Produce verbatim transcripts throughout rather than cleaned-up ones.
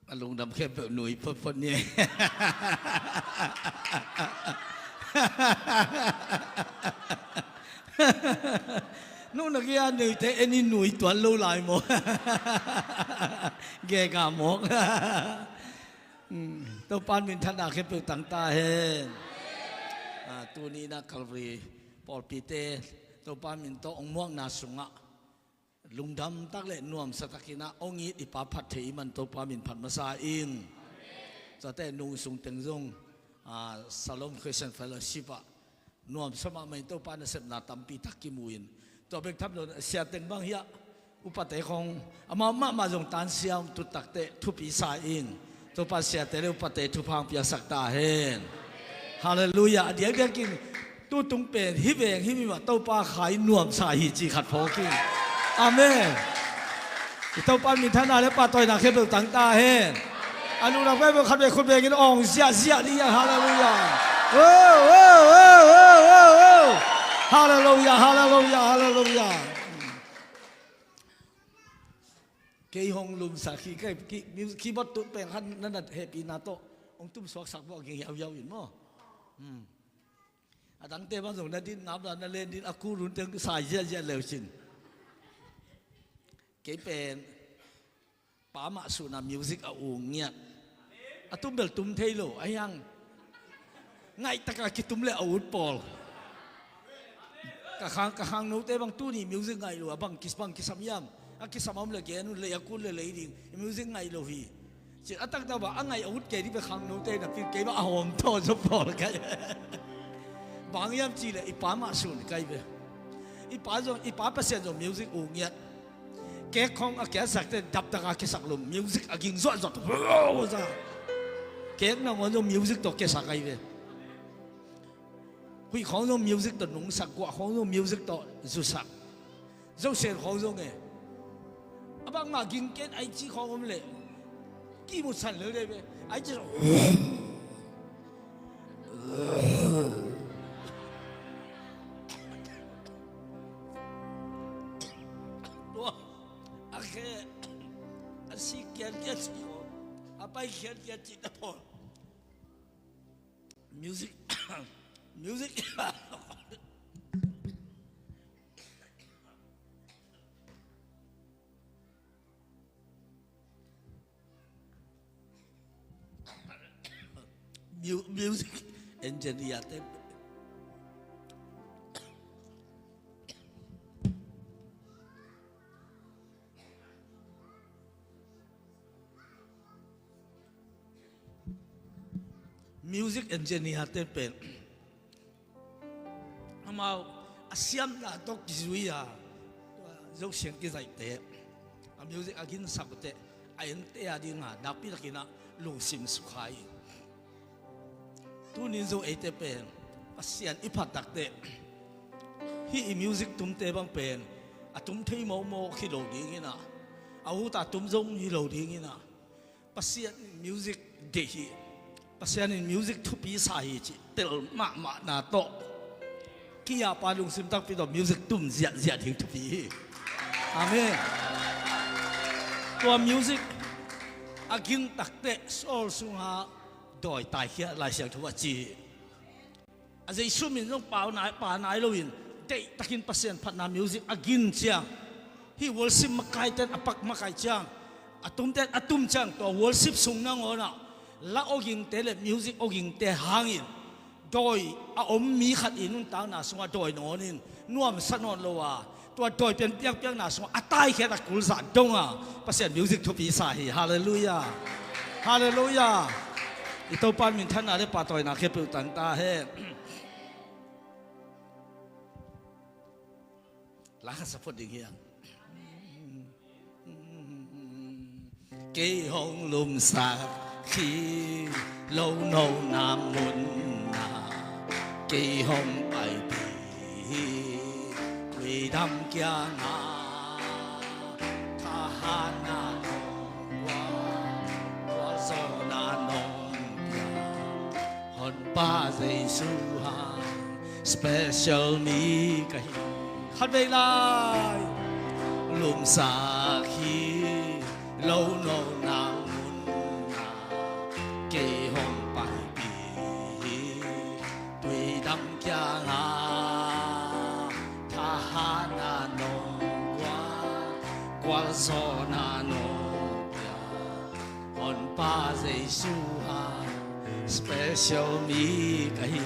A lungdam khempeuh nui photphot ni. Nuna kia nuite en in nui tuan lo lai maw? Gega mawk. Topa in minthanna khempeuh tang ta hen. Tuni in ah Calvary pawlpite Topa min tawh hong muakna sungah lungdam tak le nuamsa takin ah hong it i Pa phat thei i man Topa min phat masa ing. Tua teh nung sung teng zong Shalom Christian Fellowship ah nuamsa mahmah in Topa nasepna tampi tak kimu in, tua bek tham lo in sia teng bang hiah upate khong amau mahmah zong tansia hong tut tak teh thupi sa ing. Topa siate le upate thupha hong piaksak ta hen. Halleluiah. A diakdiakin tutung pen hih veng hih mi mah Topa khai nuamsa hi ci khat phawk ing. Amen. I Topa in minthanna le pahtawina khempeuh tang ta hen. A lungdam khempeuh khat vei khut vengin awng ziahziah ding hi. Halleluiah. Halleluiah, halleluiah, halleluiah. Kei hong lumsak hi, kei keyboard tut pen khat na na hehpihna tawh hong tumsuaksak bawh ging hiauhiau in maw? A dangte bang zong na din ngap la, na len din a kul hun teng sai ziahziah leu cin. Kei pen pa mah suhna music a ung ngiat. A tum bel tum thei lo a hiang. Ngaih taka kitum le a ut pawl. Ka khang, ka khangnote bang tuni music ngaih lo a bang kis, bang kisam hiam. A kisam a om le gen un lei a kul le lei ding. Music ngaih lo hi. Cin a taktak bang a ngaih a ut kei ding bek khangnote na pil kei bang a hawm thaw zo pawl kai. Bang hiam cih le i pa mah sun kai ve. I pa zong, i pa Pasian zong music ung ngiat. Kek khong a kiatsak teh daptak a kisak lo, music a ging zuahzuah. Kek nangawn zong music tawh kiasak ahi ve. Huih khong zong music tawh nungsak, guah khong zong music tawh zusak. Zosian khong zong e. A bangmah ging ken ai ci khong om leh kimu san lel dei ve. Ai ci tua a khe a si kian kian si khong a pai kian kian ci na pawl. Music. Music. Music engineer te. Music engineer te pen amau a siamna tawh kizui a, tua Zosian kizaihte a music a ginsak uh teh a ente a dinga nakpi takin ah lungsim sukha hi. Tunin zong eite pen Pasian i phat tak teh hih i music tumte bang pen a tum thei mawkmawk hi lo dingin ah, a uta tum zong hi lo dingin ah, Pasian in music deih hi, Pasian in music thupi sa hi cih tel mahmahna tawh, kei a pa lungsim takpi tawh music tum ziahziah ding thupi hi. Amen. Tua music a gin tak teh Saul sungah dawi taikhia Lai Siangtho a ci hi. A Jesu min zong pau nai, pa nai loin deihtakin Pasian phatna music a gin ciang, hih worship makaite in a pak makai ciang, a tumte in a tum ciang, tua worship sung nangawn ah la awgingte le music awgingte hangin dawi a om mi khat i nuntakna sungah dawi nangawn in nuamsa nawn lo a, tua dawi pen piakpiakna sungah a taikhiat a kulzah dong a, Pasian music thupi sa hi. Halleluiah. Halleluiah. I Topa in minthanna le pahtawina khempeuh tang ta hen. La khat sa phot ding hi hang. Kei hong lumsak hi lo nona munah kei hong paipih hi. Tuidam kiangah thahatna nong guan, gualzawhna nong pia, Honpa Jesu hang special mi ka hi. Khatvei lai. Lumsak hi lo nona mun Pa Jesu hang special mi ka hi.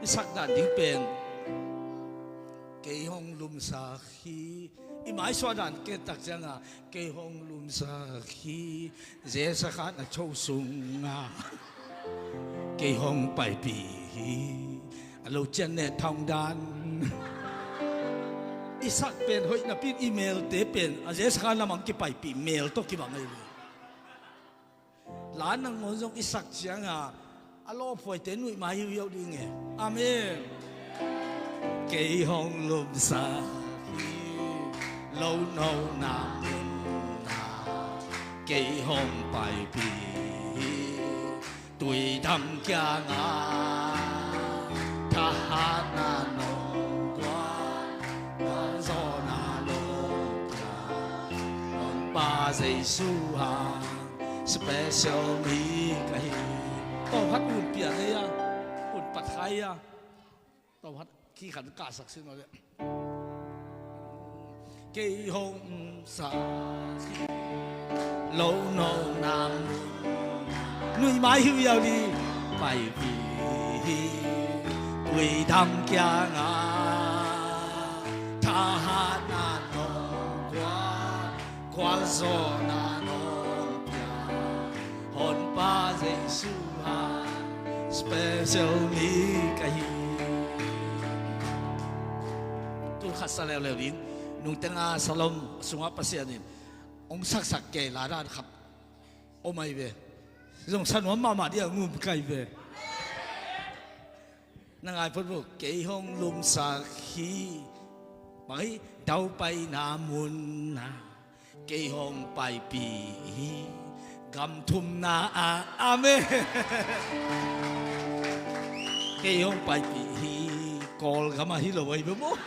I sak dan ding pen, kei hong lumsak hi. I maisuah dan ken tak cianga, kei hong lumsak hi. Jesu khan a cho sunga, kei hong paipih hi. A lo cian ne thong dan. I sak pen hoih napi in i melte pen a Jesu khan lamang kipaipih mel tawh kibang ahi ve. La nangawn zong i sak cianga a lawphuaite nuih mai hiuhiau ding e. Amen. Kei hong lumsak hi, lo nona munna kei hong paipih hi. Tuidam kianga thahatna nong guan, gualzawhna nong piak, Honpa Jesu hang special mi ka hi. Tawh hat un pian ei a, un pat khai a. Tawh hat khi khan kahsak sin aw le. Kei hong sa lo no nam, nuih mai hiuhiau ding, paipih hi. Tuidam kianga thahatna nong guan, gualzawhna nong piak, Honpa Jesu hang special mi ka hi. Tun khat sa leuleu ding. Nungteng a Salom sungah Pasian in hong saksak kei la dan khat om ahi ve. Zong sa nuam mahmah ding a ngum kai ve. Na ngai phot vo. Kei hong lumsak hi. Bang hi? Daupaina munna kei hong paipih hi. Gam thumna ah. Amen. Kei hong paipih hi. Kawlgam ah hi lo ahi ve maw?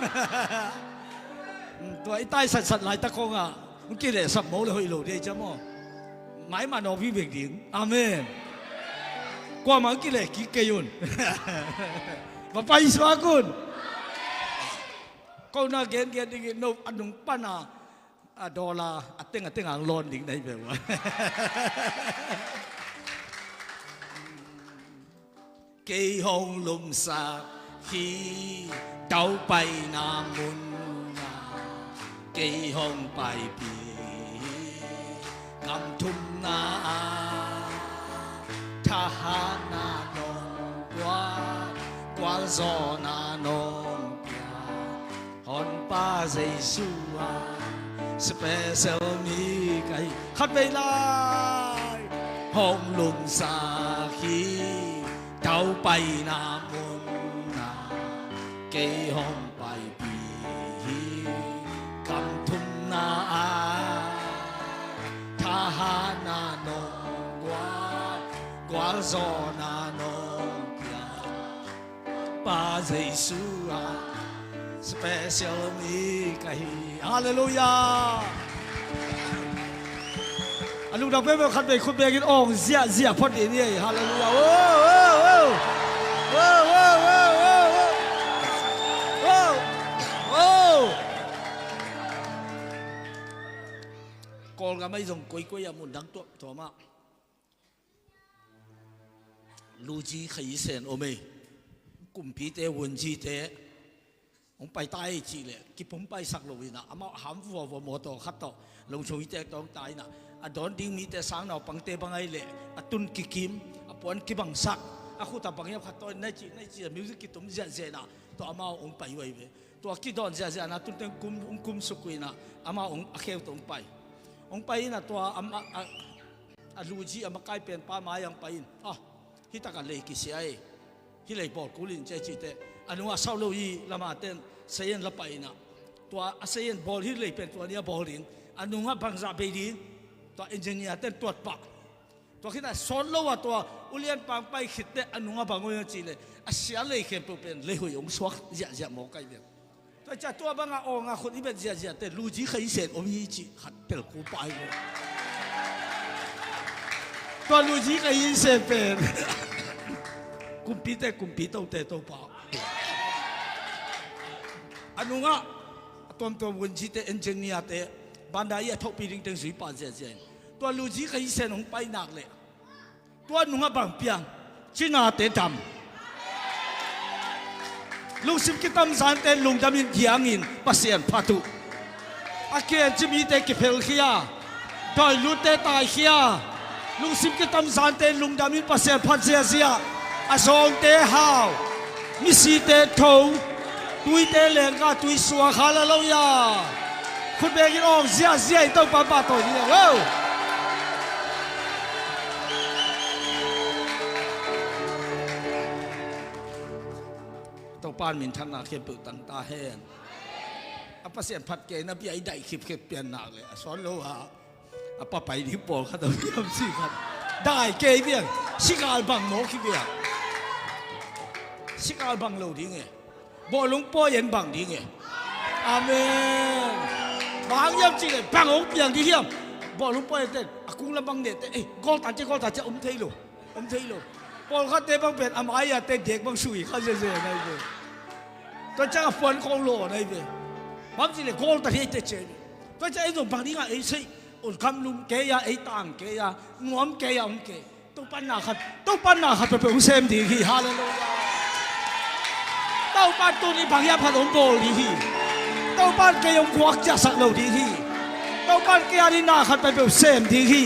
Tua i taisatsat laitak khawngah hong kilehsap maw le hoih lo ding ahi cia maw? Maimah nawk vivek ding. Amen. Kuamah hong kileh kik kei un. Va paisuak un. Ko na gengen dingin no a nung pana a dawla a teng a teng ang lawn ding na hi ve ua. Kei hong lumsak hi, daupaina munna kei hong paipih hi. Gam thumna ah thahatna nong guan, gualzawhna nong piak, Honpa Jesu ah special mi ka hi. Khatvei lai. Hong lumsak hi, daupaina munna kei hong paipih hi. Gam thumna ah thahatna nong guan, gualzawhna nong piak, Pa Jesu ah special mi ka hi. Halleluiah. A lungdam peuhmah khatvei khut bengin awng ziahziah phot dih ni ei. Halleluiah. Oh, oh, oh. Oh, oh, oh, oh, oh. Oh, oh. Kawlgam ah i zong koikoi a mun dang tuamtuam ah Luzi Khayi Sen om ei. Kumpite, Wunzite hong pai ta ei cih leh kipumpaisak lo inah, amau a ham vuavua mawtaw khat tawh Longchong i tek tawh hong ta inah, a dawn ding mite sang naupangte bang ahih leh a tun kikim, a puan kibangsak, a khut a bang hiam khat tawh in na cih na cih a music kitum ziahziah inah, tua amau hong pai uh ahi ve. Tua kidawn ziahziahna tunteng kum, hong kumsuk uh inah amau hong a kheu tawh hong pai. Hong pai inah tua a, a, a Luzi a makai penpa mai-ah hong pai in, ah, hih takah lei kisia ei. Hih lei bawl kul in ci ei cih teh, a nungah sau lo hi lama ten seien la pai inah, tua a seien bawl hih lei pen tua ni a bawl ding, a nungah bangzah bei ding, tua engineer ten tuat pah. Tua khit a sawt lo a tua ulianpa hong pai khit teh a nungah bang hong hiam cih leh, a sia lei khempeuh pen lei hoih hong suak ziahziah mawk ahi ve. Tua ciang tua banga awng a khut i bet ziahziah teh Luzi Khayi Sen om hi cih khat tel kul pah hi lo. Tua Luzi Khayi Sen pen kumpite kumpi, tote topa. A nungah a tuamtuam Wunzite, engineer te, banda i a thohpi ding teng zui pah ziahziah in, Tua luzi ka hi sen hong pai nak leh tua nungah bang piang? Cinate dam. Lungsim kitamzante lungdam in kiangin Pasian phat uh. A kencip mite kiphelkhia, dawi lutte taikhia, lungsim kitamzante lungdam in Pasian phat ziazia. A zawngte hau, misite tho, tuite lengka, tui suak, halleluiah. Khutbeng in awng ziazia in Topa pahtawi ding hi. Topa in minthanna khempeuh tang ta hen. A Pasian phat kei na bia i daih khipkhep pian nak leh a suan lo a, a papai ding pawlkhat a piam si khat. Daih kei pian. Sigal bang maw kipian? Sigal bang lo ding e. Bawlung pawi en bang ding e. Amen. Bang hiam cih leh bang hong piang ding hiam? Bawlung pawi en ten a kung la bang neh te, ei, gol ta cia, gol ta cia, om thei lo. Om thei lo. Pawlkhatte bang pen a mai-a te dek bang sui kha zeze nai ve. Tua ciang a puan khong lo nai ve. Bang cih leh gol ta hi ei te cia ve. Tua ciang ei zong bang ding a ei sei. Ol kam lum kei a, ei tang kei a, nuam kei a, om kei. Topa na khat, Topa na khat peuhpeuh hong sem ding hi. Halleluiah. Topa tuni bang hiam khat hong bawl ding hi. Topa kei hong guak ciahsak lo ding hi. Topa kei a ding na khat peuhpeuh sem ding hi.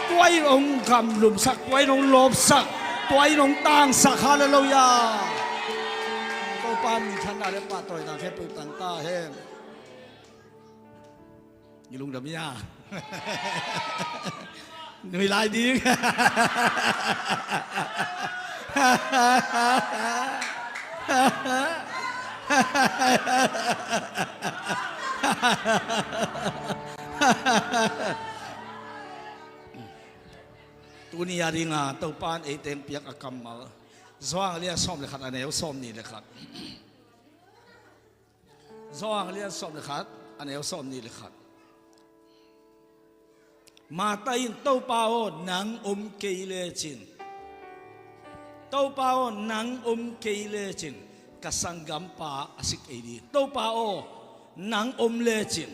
Tua in hong gamlumsak, tua in hong lawpsak, tua in hong tangsak. Halleluiah. Topa minthanna le pahtawina khempeuh tang ta hen. Ngi lungdam ia. Nui lai ding. Tuni a dinga Topa in eite hong piak a kammal, Johan a lian sawm le khat, a neu sawmnih le khat. Johan a lian sawm le khat, a neu sawmnih le khat. Martha in, Topa aw, nang om kei lecin, Topa aw, nang om kei lecin ka sanggampa a si kei ding. Topa aw, nang om lecin.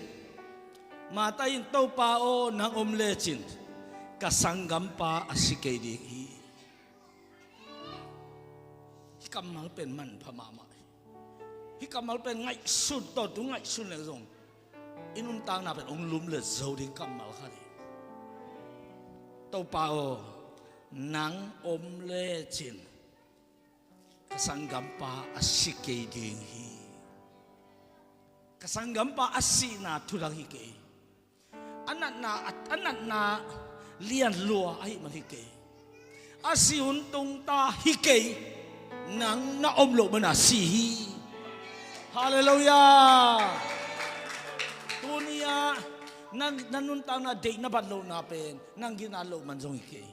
Martha in, Topa aw, nang om lecin ka sanggampa a si kei ding hi. Hih kammal pen manpha mahmah hi. Hih kammal pen ngaihsun, tawntung ngaihsun le zong i nuntakna pen hong lumlet zo ding kammal khat hi. Topa aw, nang om lecin ka sanggampa a si kei ding hi. Ka sanggampa a sihna thudang hi kei. A natna, a, a natna lianlua ahih man hi kei. A si hun tung ta hi kei. Nang na om loh mana si hi. Halleluiah. Tuni-ah na, na nuntakna deih na bat lohna pen nang ginat loh man zong hi kei.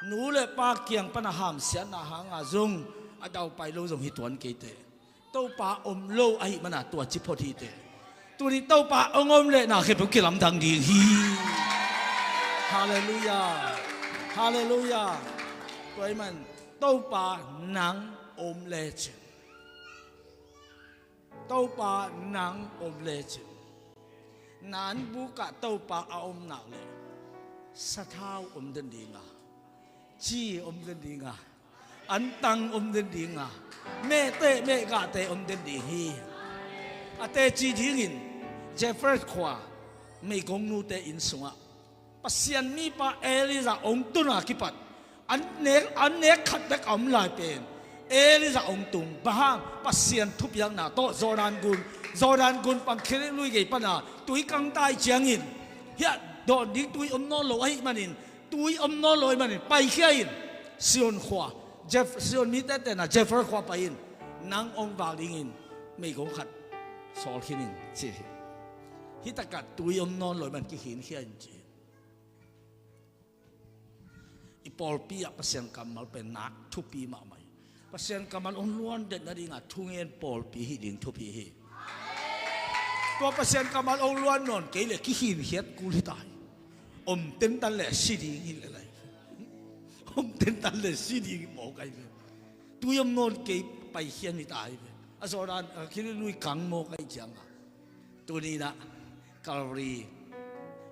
Nu le pa kiang pana hamsiatna hanga zong a daupai lo zong hi tuan kei teh. Topa om lo ahih mana tua ci phot hi teh. Tuni Topa hong om leh na khempeuh kilamdang ding hi. Halleluiah. Halleluiah. Tua ahih man Topa nang om lecin. Topa nang om lecin. Na anbuk ah Topa a om nak leh sathau om den ding a, ci om den ding a, antang om den ding a, mehteh mehgahte om den ding hi. A teci dingin Zarephath khua meigong nute inn sungah Pasian mipa Elijah hong tun a kipat an nek, an nek khat bek a om lai pen Elijah hong tung. Bang hang? Pasian thupiakna tawh Jordan gun, Jordan gun pan Kidron lui gei pana tui kang ta ahih ciangin, hiah dawn ding tui om nawn lo ahih manin, tui om nawn lo ahih manin paikhia in, Sidon khua, Zareph-, Sidon mite tena Zarephath khua pai in, nang hong vak dingin meigong khat sawl khin in ci hi. Hih takah tui om nawn lo ahih man kikhinkhia in ci hi. I pawlpi ah Pasian kammal pen nak thupi mahmah hi. Pasian kammal hong luan det nadingah thungen pawlpi hih ding thupi hi. Tua Pasian kammal hong luan nawn kei leh kikhinkhiat kul hi ta hi. Om tentan leh si ding hi leh lai. Om tentan leh si ding hi mawk ahi ve. Tui om nawn kei paikhian hi ta hi ve. A Jordan, a Kidron lui kang mawk ahih ciangah. Tuni-in ah Calvary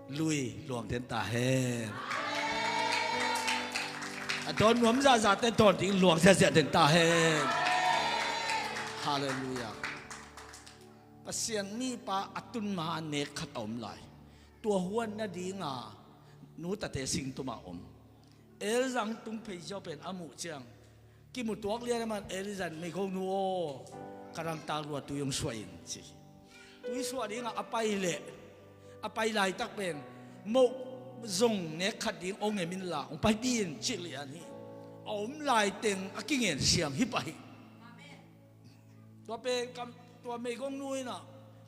Lui luang den ta hen. A dawn nuam zahzah te dawn ding luang ziahziah den ta hen. Halleluiah. Pasian mipa a tun ma nek khat a om lai. Tua huan nadinga nu tate singtuma om. Elzan tung phei ziau pen a muh ciang kimu tuak lian a man Elzan, "Meigong nu aw, ka rangtak lua tui hong suah in," ci. Tui suah dingah a pai leh a pai laitak pen, "Moh zong nek khat ding hong em inla hong paipi in," ci lian hi. A om laiteng a kingen siam hi pah hi. Tua pen kam, tua meigong nu inah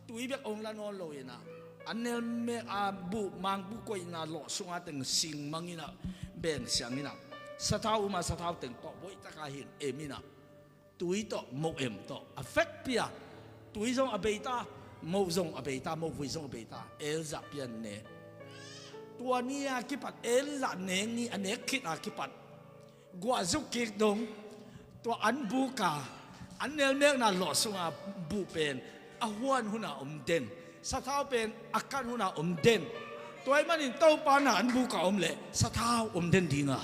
tui bek hong la nawn lo inah, an nel mek a buh, mang buh koihna lawh sunga teng sing mang inah, ben siang inah, sathau uma sathau teng tawh buaitaka hin em inah, tui tawh moh em tawh a fekpia, tui zong a beita, moh zong a beita, moh vui zong a beita, elzah pian ne. Tua ni a kipat elzah nek ni a nek khit a kipat guahzuk kik dong, tua an buka, an nelmekna lawh sunga buh pen a huan huna om den, sathau pen a kan huna om den. Tua ih manin Topa na an buka om leh sathau om den dinga,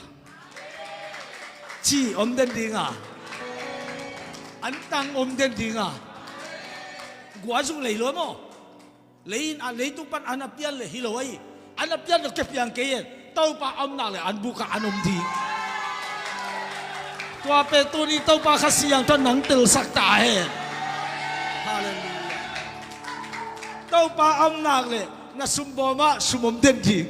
ci om den dinga, an tang om den dinga. Guahzuk lei lua maw? Lei in a, leitung pan an a pian le hi lo ahi. An a pian lo ke piang kei en. Topa a om nak le an buka an om ding. Tua pen tuni Topa Kha Siangtho nang telsak ta hen. Halleluiah. Topa a om nak le na sumbawm ah sum om den ding.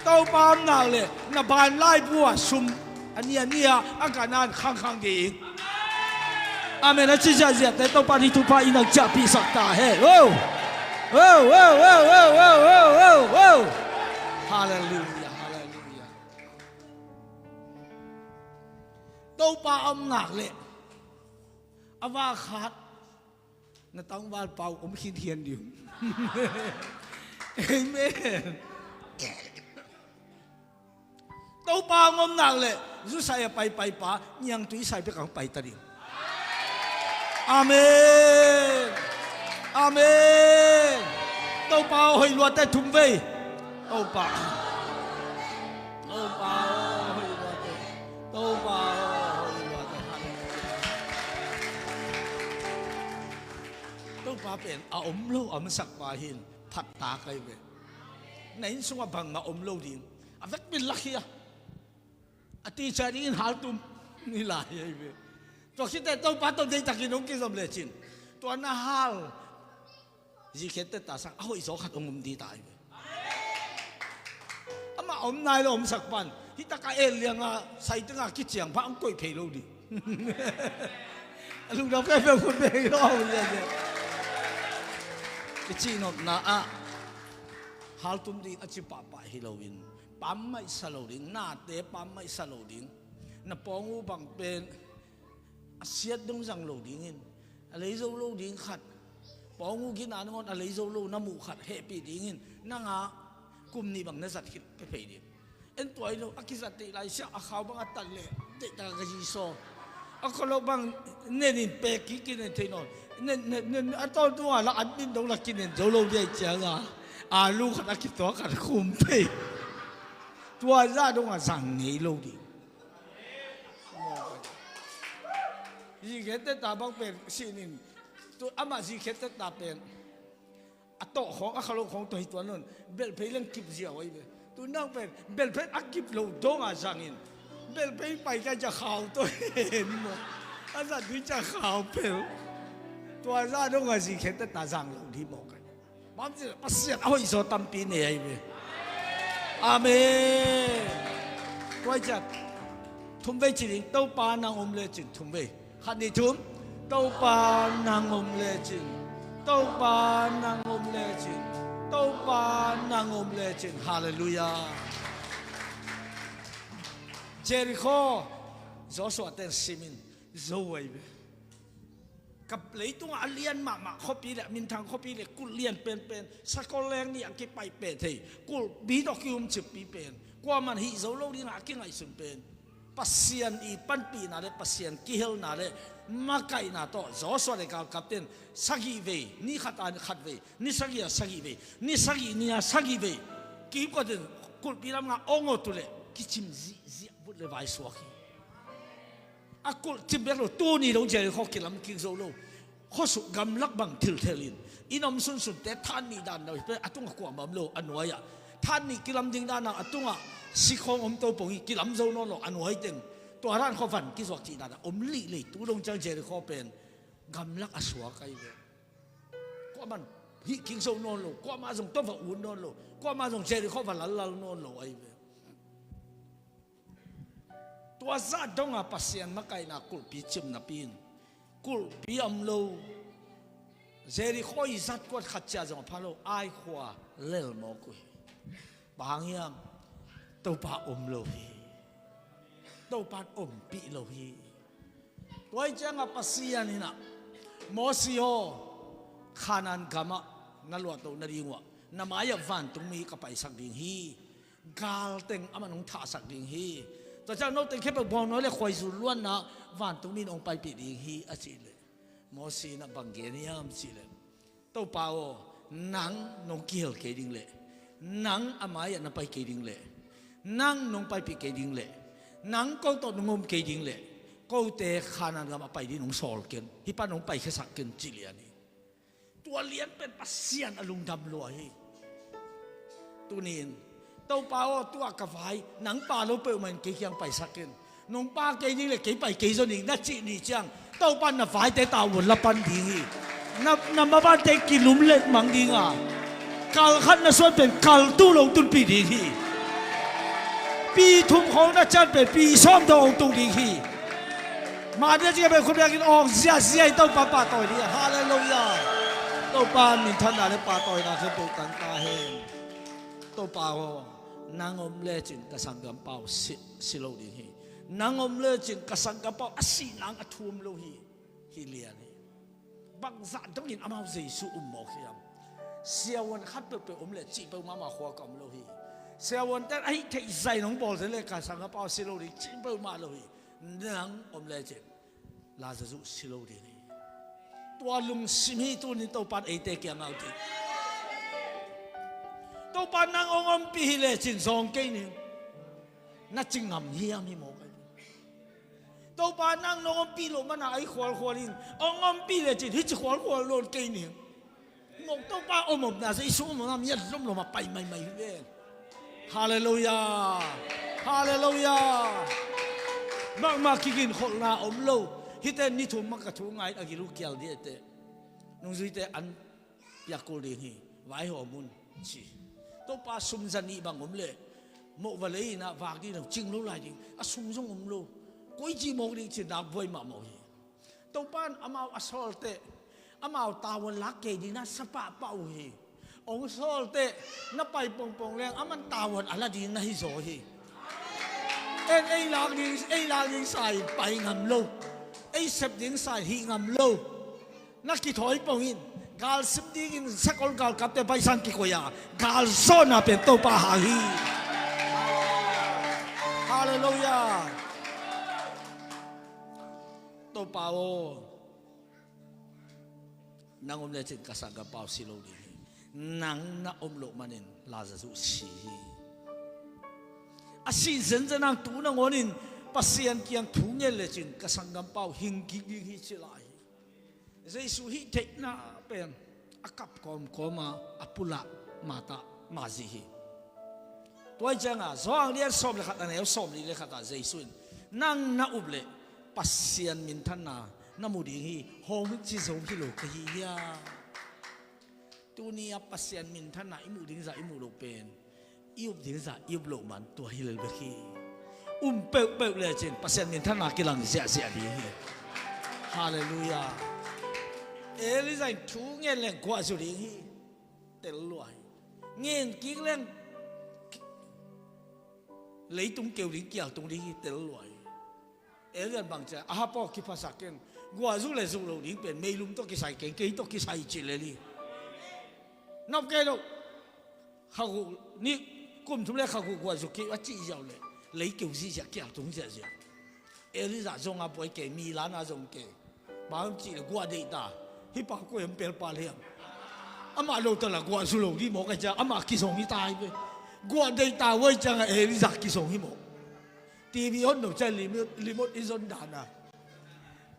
Topa a om nak le na ban laibu ah sum a nia nia a ganan khangkhang ding. Amen. A ci ziahziahte Topa ni thupha in a ciahpihsak ta hen. Oh! Oh, oh, oh, oh, oh, oh, oh, oh. Halleluiah, halleluiah. Topa a om nak leh a vakhat na tangval pau om khinkhian ding. Amen. Topa a om nak leh zusai a paipai pa niangtui sai bek a hong paita ding. Amen. Amen. Topa aw, hoih luate thum vei. Topa. Topa aw, hoih luate. Topa aw, hoih luate. Topa pen a om lo a masak pa hin phat ta kai ve. Na inn sungah bangmah om lo ding. A vekpi lak hi a, a teacher dingin haltum ni lai ahi ve. Tua khit teh Topa tawh deihtakin hong kizom lecin, tua na hal zikhiat teta sang a hoihzaw khat hong om ding ta ahi ve. Amah om nai lo omsak pan hih taka el lianga saitanga kiciang pah hong koih phei lo ding. A lungdam kei peuh khut beng hi lo a hun lian lian. I cihnopna ah haltum ding a ci pahpah hi loin, pammaih sa lo ding, nate pammaih sa lo ding. Na pawng uh bang pen a siat dong zang lo dingin, a lei zo lo ding khat, pawng uh gina nangawn a lei zo lo na muh khat hehpih dingin, nanga kum nih bang na zat khit pia phei ding. En tuai lo, a kizat deih lai siah a khau bang a tat leh deihtak a ka zisaw. A khawlok bang nenin pek kik kinen thei nawn. Nen, nen, nen, a tawntunga la an min dong la kinen zo lo ding ahi cianga, a lu khat a kituak khat khum thei. Tua zah dongah zang ngei lo ding. Zikhiat teta bang pen sinin, tu amah zikhiat teta pen a tawh khawng, a khalo khawng tawh hi tuan un. Belhphei leng kip ziau ahi ve. Tu nang pen belhphei a kip lo donga zangin, belhphei pai ka cia khau tawh hen maw? A zat dui cia khau phel. Tua zah donga zikhiat teta zang lo ding maw kai? Bang ci Pasian a hoihzaw tampi nei ahi ve. Amen. Tua ciat thum vei ci ding, Topa nang om lecin, thum vei. Khat, nih, thum. Topa nang om lecin. Topa nang om lecin. Topa nang om lecin. Halleluiah. Jericho, Joshua ten simin zo ahi ve. Ka leitungah a lian mahmah khuapi le a minthang khuapi le kulh lian penpen, sakol leng nih a kipaih peh thei, kulhpi tawh kihumcippi pen, kuaman hih zo lo dingah a kingaihsun pen, Pasian i panpihna le Pasian kihelna le makaihna tawh Joshua le galkapten sagih vei, ni khat a khat vei, ni sagih a sagih vei, ni sagih ni a sagih vei, kikot in kulhpi lam nga ong awt uh leh kicim zihziah vut le vaisuak hi. A kulh cim bek lo, tuni dong Jericho kilam kik zo lo. Khuasuk gamlak bang thilthel in, inn om sunsunte than nih dan lo hi pe, a tungah kuamah om lo, a nuai-ah than nih kilam ding dan a, a tungah sikhawng om to pong hi, kilam zo nawn lo, a nuai teng tua dan khua van kizuak cih dan a om lihlei. Tu dong ciang Jericho pen gamlak a suak ahi ve. Kuamah hih kik zo nawn lo, kuamah zong tawh va ut nawn lo, kuamah zong Jericho va lallal nawn lo ahi ve. Tua zah dongah Pasian makaihna kulhpi cim napi in kulhpi a om lo. Jericho i zat kuat khat cia zong a pha lo, Ai khua lel mawk uh hi. Bang hang hiam? Topa om lo hi. Topa in ompih lo hi. Tua hi ciangah Pasian in ah, Mosi aw, Khanaan gamah na luahtoh nading uh ah na mai-ah vantungmi ka paisak ding hi. Galteng aman hong thahsak ding hi. Tua ciang noteng khempeuh bawngnawi le khuaizu luanna vantungmi in hong paipih ding hi, a cih leh, Mosi in ah bang gen hiam cih leh, Topa aw, nang nong kihel kei ding leh, nang a mai-ah na pai kei ding leh, nang nong paipih kei ding leh, nang ko tawh nong om kei ding leh, kote Khanaan gam a pai ding nong sawl ken, hih pan nong paikhiasak ken, ci lian hi. Tua lian pen Pasian a lungdam lua hi. Tuni-in, Topa aw, tua ka vai, nang pa lo peuhmah in kei kiang paisak in. Nong pa kei ding le kei pai kei zaw ning na cih ni ciang, Topa in na vaite tavuan la pan ding hi. Na, na mabante kilum letmang ding a, kal khat na suan pen kal tu lo tunpih ding hi. Pi thum khawng na cian pen pi sawm dong hong tung ding hi. Mah dia ci ka bel khut biakin awng ziazia in Topa pahtawi ding. Halleluiah. Topa minthanna le pahtawina khempeuh tang ta hen. Topa aw, nang om lecin ka sanggampa uh si, si lo ding hi. Nang om lecin ka sanggampa uh a sih nang a thu om lo hi. Hi lian hi. Bangzah dongin amau Jesu um mawk hiam? Siavuan khat peuhpeuh om le cih peuhmah mah khua ka om lo hi. Siavuante ahi theih zain hong bawl zen le ka sanggampa uh si lo ding cih peuhmah lo hi. Nang om lecin Lazarus si lo ding hi. Tua lungsim hi tunin Topa in eite kiang a ut hi. Topa nang hong ompih hi lecin zawng kei ning. Na ci ngam hiam hi mawk ahi. Topa nang nong ompih loh mana ahi khualkhual in, hong ompih lecin hih ci khualkhual nawn kei ning. Mawk Topa om omna, Jesu om omna mi a lomlom a pai maimai hi ven. Halleluiah. Halleluiah. Mahmah kiginkholhna om lo. Hihte ni thum mah ka thu ngai a gil uh kial dih a teh. Nungzuite an piak kul ding hi. Vaihawm un ci. Topa sum za nih bang om leh mawh va lei in ah vak ding lo, cing lo lai ding. A sum zong om lo. Koi ci mawk ding ci nak buai mahmah uh hi. Topa in amau a sawlteh, amau tavuan lak kei ding na sa pahpah uh hi. Hong sawlteh na pai pongpong leng aman tavuan a la ding na hi zaw hi. En ei lak ding, ei lak ding sa in pai ngam lo. Ei sep ding sa in hih ngam lo. Na kithawi pong in, galsim dingin sakol galkapte baisan kikoih a, galzawhna pen Topa hang hi. Halleluiah. Topa aw, nang om lecin ka sanggampa uh si lo ding hi. Nang na om loh manin Lazarus si hi. A sih zenzen hang tu nangawnin Pasian kiang thu ngen lecin ka sanggampa uh hing kik ding hi ci lai hi. Jesu hih theihna pen a kap kawmkawm a, a pulak Martha, Mari hi. Tua hi cianga Johan lian sawm le khat a neu sawm li le khat ah Jesu in, nang na up leh Pasian minthanna na mu ding hi, hong ci zo hi lo ka hi hia? Tuni a Pasian minthanna i muh ding zah i muh loh pen i up ding zah i up loh man tua hi lel bek hi. Um peuhpeuh lecin Pasian minthanna kilang ziahziah ding hi. Halleluiah. Elijah in thu ngen leng guah zu ding hi. Tel lua hi. Ngen kik leng leitung keu ding kial tung ding hi, tel lua hi. Elian bang cia, Ahab aw kiphasak ken, guah zu le zu lo ding pen meilum tawh kisai ken, kei tawh kisai ci lel hi. Nop kei lo. Kha guk ni, kum thum le kha guk guah zu kei a cih ziau le, lei keu zihziah kial tung ziahziah. Elijah zong a buai kei, mi lana zong kei. Bang hang cih le guah deih ta. Hih pa koi hong pelpal hiam? Amah lo ta la guah zu lo dih mawk a, ciah amah kizong hi ta hi ve. Guah deih ta uh a, ciangah Elijah kizong hi mawk. T V hon no ciah limot, limot i zon dan a.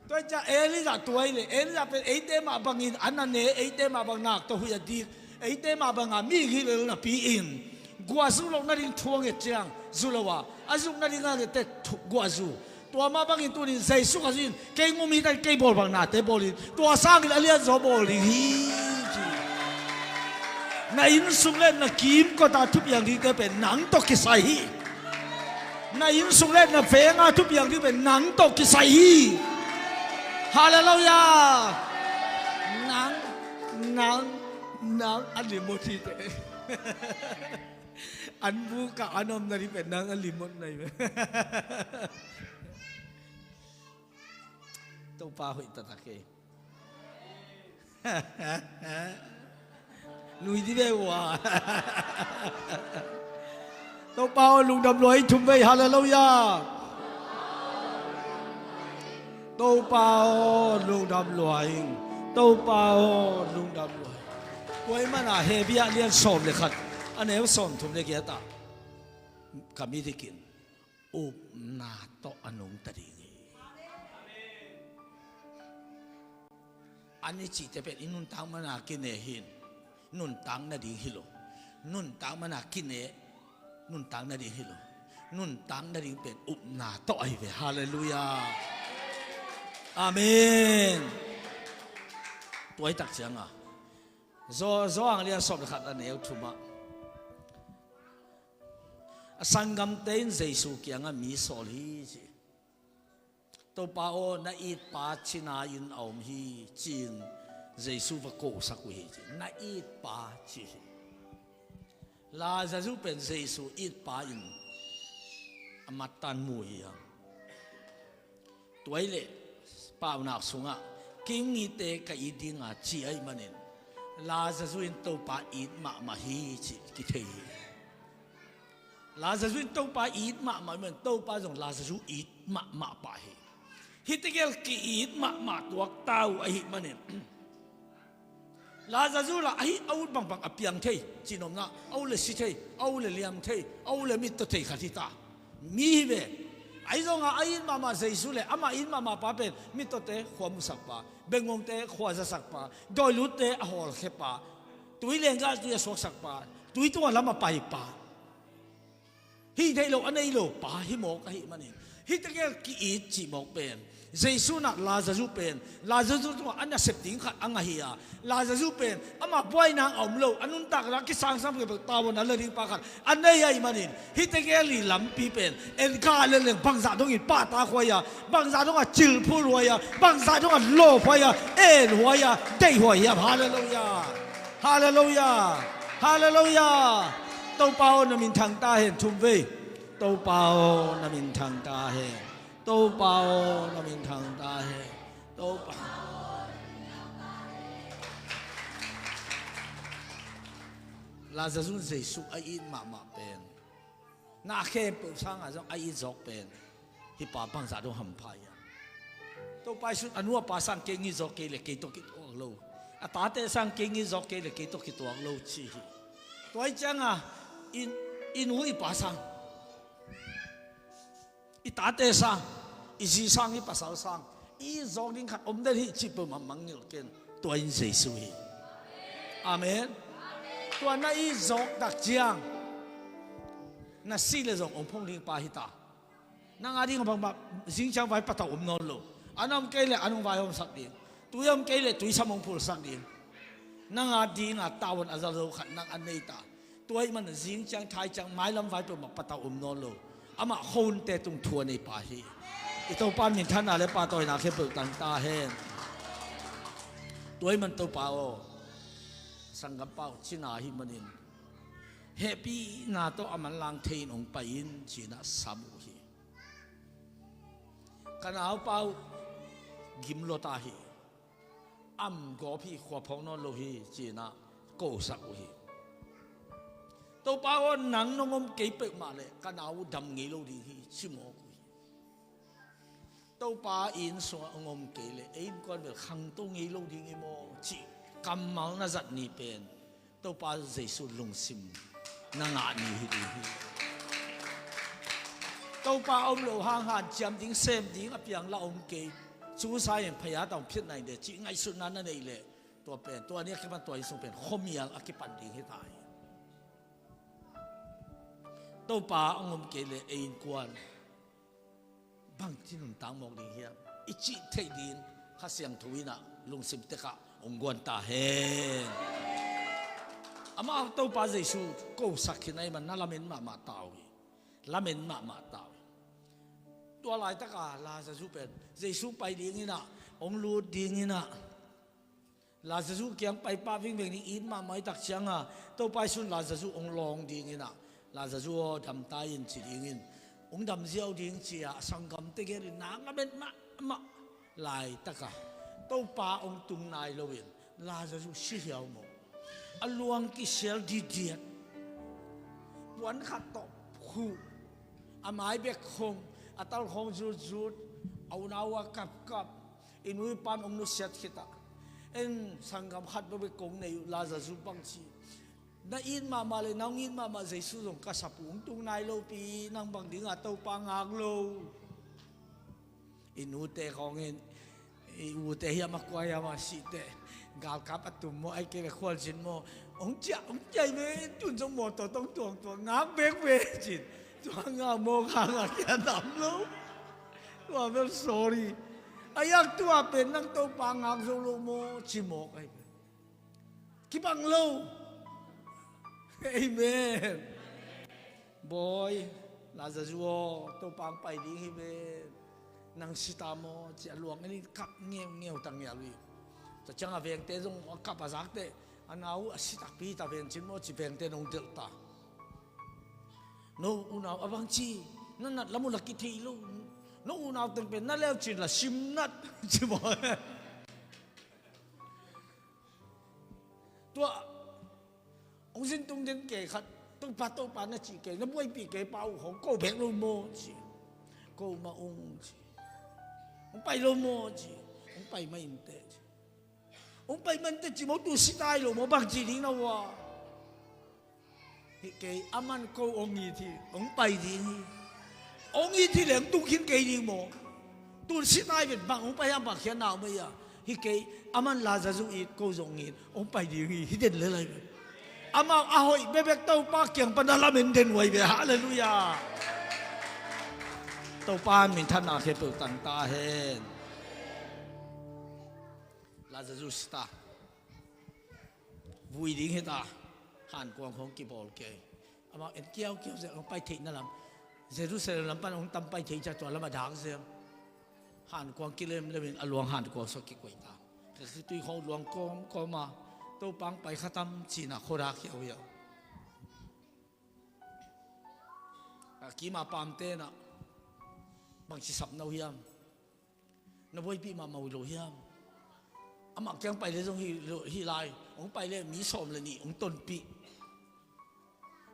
Tua ciah Elijah tuai le, Elijah pen eite mah bangin a na ne, eite mah bang nak tawh huih a dik, eite mah banga mi hilh napi-in guah zu loh nading thu a nget ciang zu lo a, a zuk nading a ngette guah zu. Tua mah bangin tunin Jesu Khazih in kei ngum hi ta, kei bawl bang nate bawl in, tua sangin a lianzaw bawl ding hi, ci. Na innsung le na kimkota thupiang dingte pen nang tawh kisai hi. Na innsung le na venga thupiang ding pen nang tawh kisai hi. Halleluiah. Nang, nang, nang a limot hi te. An bukah an om nading pen nang a limot na hi ve. Topa hoih taktak hi. Nui dih ve ua. Topa aw, lungdam lua ing, thum vei. Halleluiah. Topa aw, lungdam lua ing. Topa aw, lungdam lua ing. Tua ahih manin Hebru lian sawm le khat, a neu sawm thum le giat ah, ka mi dikin upna tawh a nungta ding hi. An i cihte pen i nuntak mana kine hi in, nuntak nading hi lo. Nuntak mana kine, nuntak nading hi lo. Nuntak nading pen upna tawh ahi ve. Halleluiah. Amen. Tua ahih tak ciangah Zo, Zo a lian sawm le khat, a neu thum ah, a sanggamte in Jesu kiangah mi sawl hi, ci. Topa aw, na itpa cina in a om hi, ci-in Jesu va kosak uh hi, ci. Na itpa, ci hi. Lazarus pen Jesu itpa in a mattan mu hi hang. Tua ahih leh paunak sungah, kei ngite ka it ding a, ci ahih manin Lazarus in Topa it mahmah hi, ci kithei hi. Lazarus in Topa it mahmah ahih manin Topa zong Lazarus it mahmah pah hi. Hih tegel ki-it mahmah tuak ta uh ahih manin Lazarus lah ahi, a ut bangbang a piang thei, cihnopna, a ut le si thei, a ut le liam thei, a ut le mittaw thei khat hi ta. Mi hi ve. Ahi zongah a it mahmah Jesu le amah it mahmah pa pen mittawte khua musak pa, bengngongte khua zasak pa, dawilutte a hawlkhia pa, tui lenggal tui a suaksak pa, tui tungah lam a pai pa. Hih theih loh a nei lo pa hi mawk ahih manin, hih tegel ki-it cih mawk pen, Jesu in ah Lazarus pen, Lazarus tungah a nasep ding khat a ngah hi a, Lazarus pen amah buaina a om lo, a nuntakna kisangsang peuhpeuh tavuan a la ding pa khat a nei ahih manin, hih tegel i lampi pen en kha leleng bangzah dongin pahtakhuai a, bangzah dongah cilphulhuai a, bangzah dongah lawphuai a, enhuai a, deihhuai hiam? Halleluiah. Halleluiah. Halleluiah. Topa aw, na minthang ta hen, thum vei. Topa aw, na minthang ta hen. Topa aw, na minthang ta hen. Topa. Lazarus Jesu a it mahmah pen, na khempeuh sangah zong a it zawk pen, hih pa bangzah dong hampha hiam? Topa Jesu in a nu a pa sang kei ngit zawk kei le kei tawh kituak lo, a tate sang kei ngit zawk kei le kei tawh kituak lo, ci hi. Tua ahih ciangah i, i nu i pa sang, i tate sang, i zi sang, i pasal sang, i it zawk ding khat om den hi cih peuhmah mangngilh ken. Tua in Jesu hi. Amen. Tua na it zawk tak ciang na sih le zong ong phong ding pa hi ta. Nang a ding a bangmah zingciang vai patau om nawn lo. An om kei le an ong vai omsak ding. Tui om kei le tuisam ong phulsak ding. Nang a ding a tavuan a za zo khat nang a nei ta. Tua ahih manin zingciang thaiciang mailam vai peuhmah patau om nawn lo. Amah khonte tung thu a nei pa hi. I Topa in minthanna le pahtawina khempeuh tang ta hen. Tua ahih manin Topa aw, sanggampa aw, cina ahih manin hehpihna tawh a manlang thei-in ong pai in, ci-in ah sam uh hi. Ka naupa uh gim lua ta hi. Am gawp hi, khua phawk nawn lo hi, ci-in ah kosak uh hi. Topa aw, nang nong om kei peuhmah leh ka nau uh dam ngei lo ding hi, ci mawk uh hi. Topa inn sungah hong om kei leh ei innkuan bel khangto ngei lo ding hi maw cih kammal na zat ni pen Topa Jesu lungsim na ngah ni hi ding hi. Topa om lo hang hanciam ding, sem ding a piang la om kei. Cu sa in phaya tawh phiat nai de cih ngaihsutna na neih leh tua pen, tua ni a kipan tua inn sung pen khuamial a kipan ding hi ta hi. Topa hong om kei leh ei innkuan bangci nuntak mawk ding hiam i cih theih dingin Kha Siangtho in ah lungsim tekah hong guan ta hen. Amah Topa Jesu ko sak khin ahih man na lamen mahmah ta uh hi. Lamen mahmah ta uh hi. Tua laitaka Lazarus pen Jesu pai dingin ah hong lut dingin ah Lazarus kiang pai pah vingveng ding it mahmah i tak cianga Topa Jesu in Lazarus hong lawng dingin ah Lazarus aw, dam ta in ci dingin hong dam ziau ding ci-a a sanggamte gen in nak a bet mahmah laitaka Topa hong tung nai loin Lazarus si hiau maw? A luang kisial didiat, puan khat tawh khuh, a mai bek khong, a tal khong zutzut, a unau a kapkap, i nu i pan hong nusiat khit ah, en sanggam khat bek bek kong nei uh, Lazarus bang ci. Na it mahmah le na hong it mahmah Jesu zong ka sap uh, hong tung nai lopi, nang bang dinga Topa ngak lo. I nute khawngin i ute hiam a kua hiam a sihte galkap a tum maw, ai kei le khualzin maw, hong ciah hong ciah i me tun zong mawtaw tong tuangtuang ngak bek ve cin. Tua ngak mawk hangah kia dam lo. Tua bel sorry. A yak tua pen nang Topa ngak zo lo maw ci mawk ai pen. Kibang lo. Amen. Bawi, Lazarus aw, Topa hong pai ding hi ve. Nang si ta maw ci a luang in kap ngeungeu ta ngial uh hi. Tua ciangah vengte zong a kap a zakte a nau a si takpi ta ven cin maw ci vengte nong delh ta. No unau a bang ci na nat lam uh la kithei lo. No unau teng pen na leu cin la sim nat ci maw. Tua hong zin tung den kei khat, Topa, Topa na cih kei, na buaipih kei pa uh hong ko bek lo maw ci. Ko mah ung ci. Hong pai lo maw ci. Hong pai mah inteh ci. Hong pai mah inteh ci maw, tu si tai lo maw, bang ci ding na uh a. Hi kei, aman ko hong it hi, hong pai ding hi. Hong it hi leh hong tung khin kei ding maw? Tun si nai vet bang hong pai hiam, bang khian nau mei a. Hi kei, aman Lazarus it, ko zong it, hong pai ding hi, hi den le lai vet. Amau a hoih bekbek Topa kiang pan a lamen den huai ve. Halleluiah. Topa minthanna khempeuh tang ta hen. Lazarus ta. Vui ding hi ta, hankuang hong kibawl kei. Amah en kiaukiau zel hong pai theihna lam, Jerusalem lam pan hong tam pai thei cia tua lam a dak zel. Hankuang kilemlem in a luang hankuang sua kikuai ta. Jesu tui hong luang kawmkawm a, Topa hong pai kha tam cina khuadak hiauhiau. A kima pamte na bangci sap no hiam? Na buaipih mahmah uh lo hiam? Amah kiang pai le zong hi, hi lai, hong pai le mi sawm le nih hong tonpih.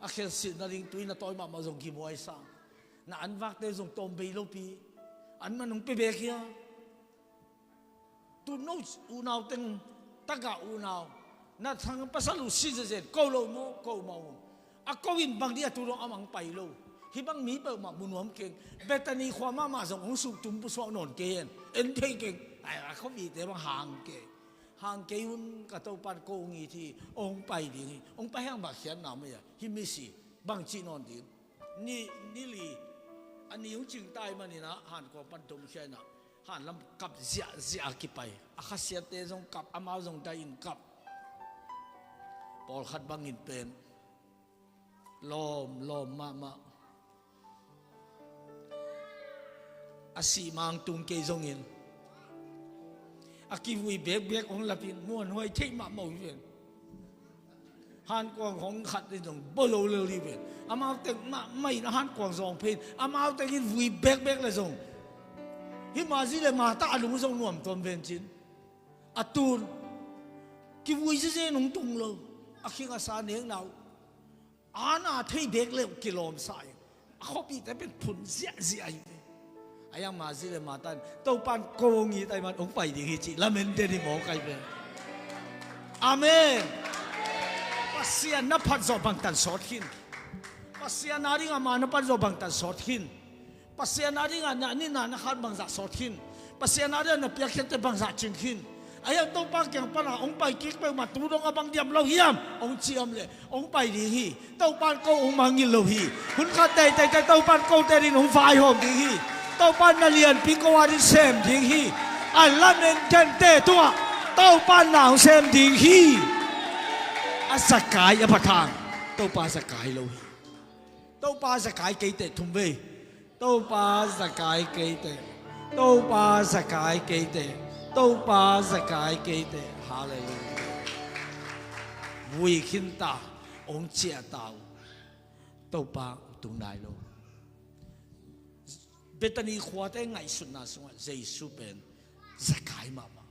A khelsilh nading tui na tawi mahmah zong kimuai sang. Na an vakte zong tawm bei lopi. An man hong pia bek hia? Tu no unau teng taka unau na thang pasal uh si zezen ko lo maw, ko mah uh. A ko in bang di a tu dong amah hong pai lo. Hih bang mi peuhmah mu nuam keng. Bethany khua mahmah zong hong suk tum pusuak nawn kei hen. En thei keng. Ai, a khuavite bang hang kei. Hang kei un ka Topa in ko hong it hi. Hong pai ding hi. Hong pai hang bang khian na mei a. Hih misi bang cih nawn ding. Ni, ni li a ni hong cing tai manin ah hankuang pan dom khia in ah hanlam kap ziahziah a kipai. A khasiate zong kap, amau zong dai in kap. Pawlkhat bangin pen lawm lawm mahmah. A sih mang tung kei zongin a kivui bekbek hong lapin muanhuai theih mahmah uh hi ven. Hankuang hong khat in zong bawlo lel hi ven. Amau tek mahmah in a hankuang zawng phein amau tek in vui bekbek le zong hih ma zi le ma tah a lung zong nuam tuam ven cin. A tun kivui zezen hong tung lo. A khing a sa nekna uh ana thei bek le uh kilawmsa in a khuapihte pen phun ziahziah hi ve. A Ahi hang Mari le Martha in, Topa in ko hong it ahih man hong pai ding hi cih lamen den hi mawk ahi ve. Amen. Pasian na phat zawh bangtan sawt khin. Pasian a dingah ma na phat zawh bangtan sawt khin. Pasian a dingah na nina na khan bangzah sawt khin. Pasian a dingah na piakkhiatte bangzah cing khin. Ahi hang Topa kiang pana hong pai kik peuhmah tu dong a bang diam lo hiam hong ciam leh hong pai ding hi. Topa in ko hong mangngilh lo hi. Hun khat teitei teh Topa in kote dingin hong vaihawm ding hi. Topa in na lianpi ko a dingin sem ding hi. A lamen dente tungah Topa in na hong sem ding hi. A Zakai a phat hang Topa Zakai lo hi. Topa Zakai kei teh thum vei. Topa Zakai kei teh. Topa Zakai kei teh. Topa Zakai kei teh. Halleluiah. Vui khin ta, hong ciah ta uh. Topa tung nai lo. Bethany khuate ngaihsutna sungah Jesu pen Zakai mahmah.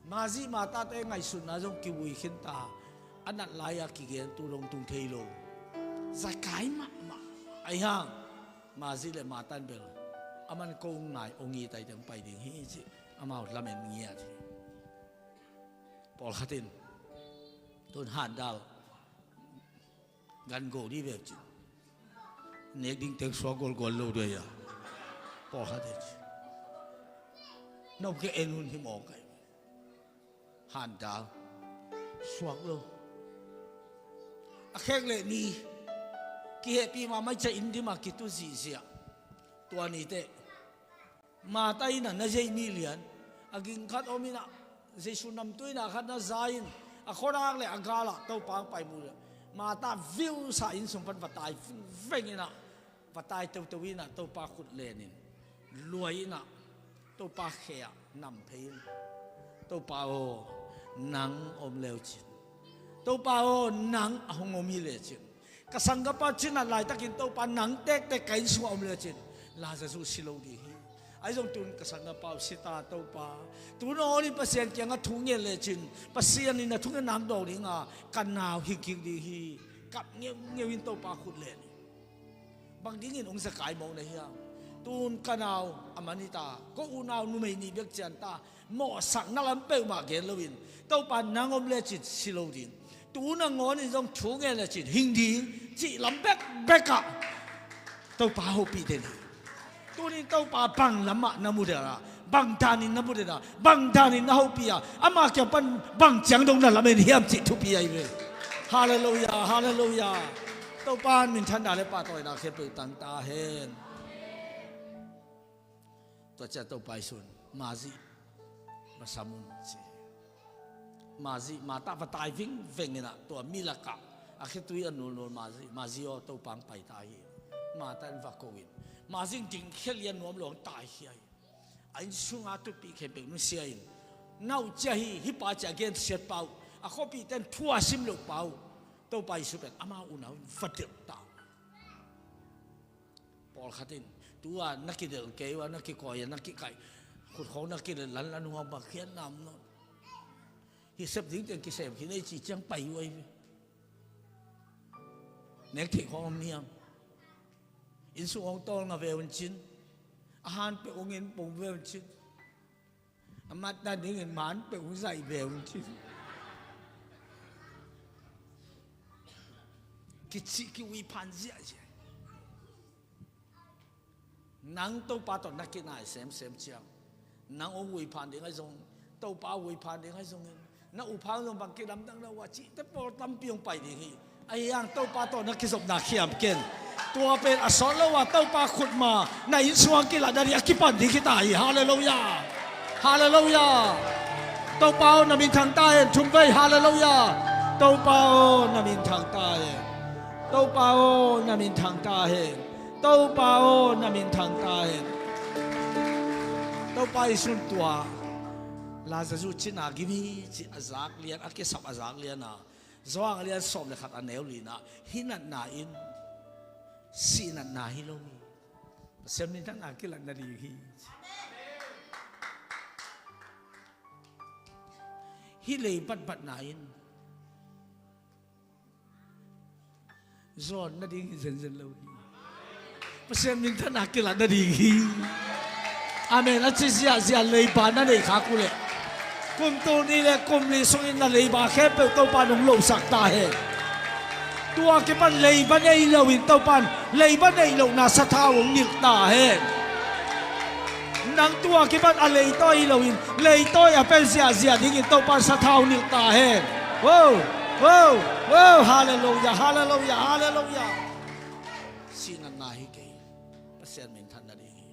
Mari Marthate ngaihsutna zong kivui khin ta, a nat lai-a kigen tu dong tung thei lo. Zakai mahmah. Ahi hang Mari le Martha in bel, aman ko hong nai, hong it ahih teh hong pai ding hi cih amau lamen ngiat hi. Pawlkhat in, tun handal gan go dih ve cin. Nek ding teng suak golgol lo dih a. Pawlkhat in cin. Nop ke en hun hi mawk ahi. Handal. Suak lo. A khek le ni. Kihehpih mahmah ciah inn dim a kitu zihziah. Tua ni teh Martha in ah na zei mi lian, a ging khat om in ah, Jesu namtui in ah khat na za in, a khuadak le a gal ah Topa hong pai mu leh, Martha viusa inn sung pan va tai vengveng in ah, va tai toto in ah Topa khut len in, luai in ah Topa khe ah nam phei in, Topa aw, nang om leu cin, Topa aw, nang a hong om hi lecin, ka sanggapa cin a laitakin Topa nang tektek ka inn sungah om lecin, Lazarus si lo ding hi. Ahi zong tun ka sanggapa uh si ta Topa. Tun aw ni Pasian kiangah thu ngen lecin, Pasian in a thungetna hong dawng ding a, ka nau hing kik ding hi. Kap ngeungeu in Topa khut len hi. Bang dingin hong Zakai mawk na hiam? Tun ka nau a man hi ta, ko unau numei nih bek cian ta, mawhsakna lam peuhmah gen loin, Topa nang om lecin si lo ding. Tu nangawn in zong thu ngen lecin hing ding cih lam bekbek ah Topa hopih den hi. Tunin Topa bang lamah na mudah a, bang danin na mudah a, bang danin na hopih a, ama kiang pan bang ciang dong na lamen hiam cih thupi ahi ve. Halleluiah, halleluiah. Topa in minthanna le pahtawina khempeuh tang ta hen. Tua ciang Topa Jesuh in, Mari, va sam un ci. Mari, Martha va tai vingveng in ah, tua mi lakah a khitui a nulnul Mari, Mari aw, Topa hong pai ta hi. Martha in va ko in, Mari in dingkhia lian nuam lo hong taikhia hi. A inn sunga tutpih khempeuh nusia in, na uh cia hi, hih pa cia gensiat pa uh, a khuapihte in thu a sim loh pa uh, Topa Jesuh pen ama unau in va delh ta uh. Pawlkhat in, tu-a na kidelh kei uh a, na kikawi a, na kikaih, khutkhawng na kilet lanlan uh a, bang khiatna om nawn. Hih sep ding teng kisem khin ei cih ciang pai uh ahi ve. Nek theih khawng om hiam? Inn sung hong tawlnga ve un cin. A han peuh hong en pong ve un cin. A matna dingin man peuh hong zaih ve un cin. Kicih kiui phan ziahziah. Nang Topa tawh na kinai semsem ciang, nang hong ui phan ding ahi zongin, Topa ui phan ding ahi zongin, na uphang zong bang kilamdang lo a cihte pawl tampi hong pai ding hi. Ahi hang Topa tawh na kizopna khiam ken. Tua pen a sawt lo a Topa khutma na inn sung kilatna ding a kipan ding hi ta hi. Halleluiah. Halleluiah. Topa aw, na minthang ta hen. Thum vei. Halleluiah. Topa aw, na minthang ta hen. Topa aw, na minthang ta hen. Topa aw, na minthang ta hen. Topa Jesuh in tua Lazarus cina gim hi ci a zak lian, a kisap a zak lian a, Johan a lian sawm le khat a neu lina, hih natna in sih natna hi lo hi. Pasian minthang a kilatna ding hi. Hih lei batbatna in zawn nading hi zenzen lo hi. Pasian minthang a kilatna ding hi. Amen. A ci ziahziah leiba na nei khak uh leh, kum tul nih le kum li sungin na leiba khempeuh Topa in hong losak ta hen. Tua kipan leiba nei loin Topa in leiba neih lohna sathau hong nilh ta hen. Nang tua kipan a leitawi hi loin leitawi a pen ziahziah dingin Topa in sathau nilh ta hen. Wow, wow, wow, halleluiah, halleluiah, halleluiah. Sihnatna hi kei, Pasian minthanna ding hi.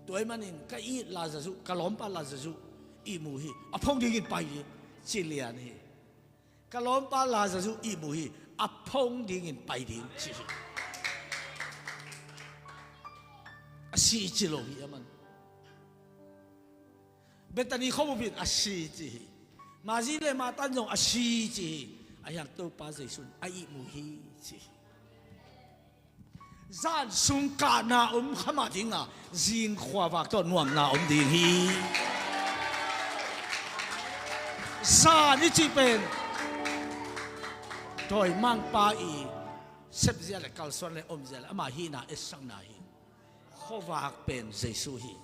Tua ahih manin ka it Lazarus, ka lawmpa Lazarus ihmu hi, a phong dingin pai ding, ci lian hi. Ka lawmpa Lazarus ihmu hi, a phong dingin pai ding, ci hi. A si ci lo hi a man. Bethany khuabup in a si ci hi. Mari le Martha in zong a si ci hi. Ahi hang Topa Jesu in a ihmu hi ci hi. Zan sung kahna om kha mah ding a, zing khuavak tawh nuamna om ding hi. Zan i cih pen dawimangpa i sepzia le kalsuan le omzia le ama hihna etsakna hi. Khuavak pen Jesu hi.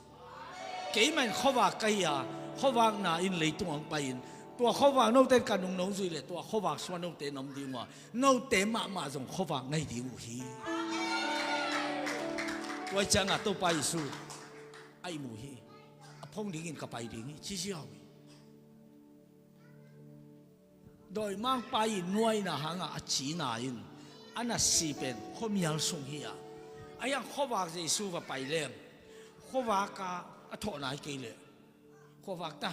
Keimah in khuavak ka hi a, khuavak na in leitung ah hong pai-in, tua khuavak note in ka nung nong zui leh tua khuavak sungah note na om ding uh a, note mahmah zong khuavak ngei ding uh hi. Tua ahih ciangah Topa Jesu a ihmu hi. A phong dingin ka pai ding hi, ci ziau hi. Dawimangpa i nuaina hangah a cina in a na si pen khuamial sung hi a, ahi hang khuavak Jesu va pai leng, khuavak ah a thawh nai kei leh, khuavak ta,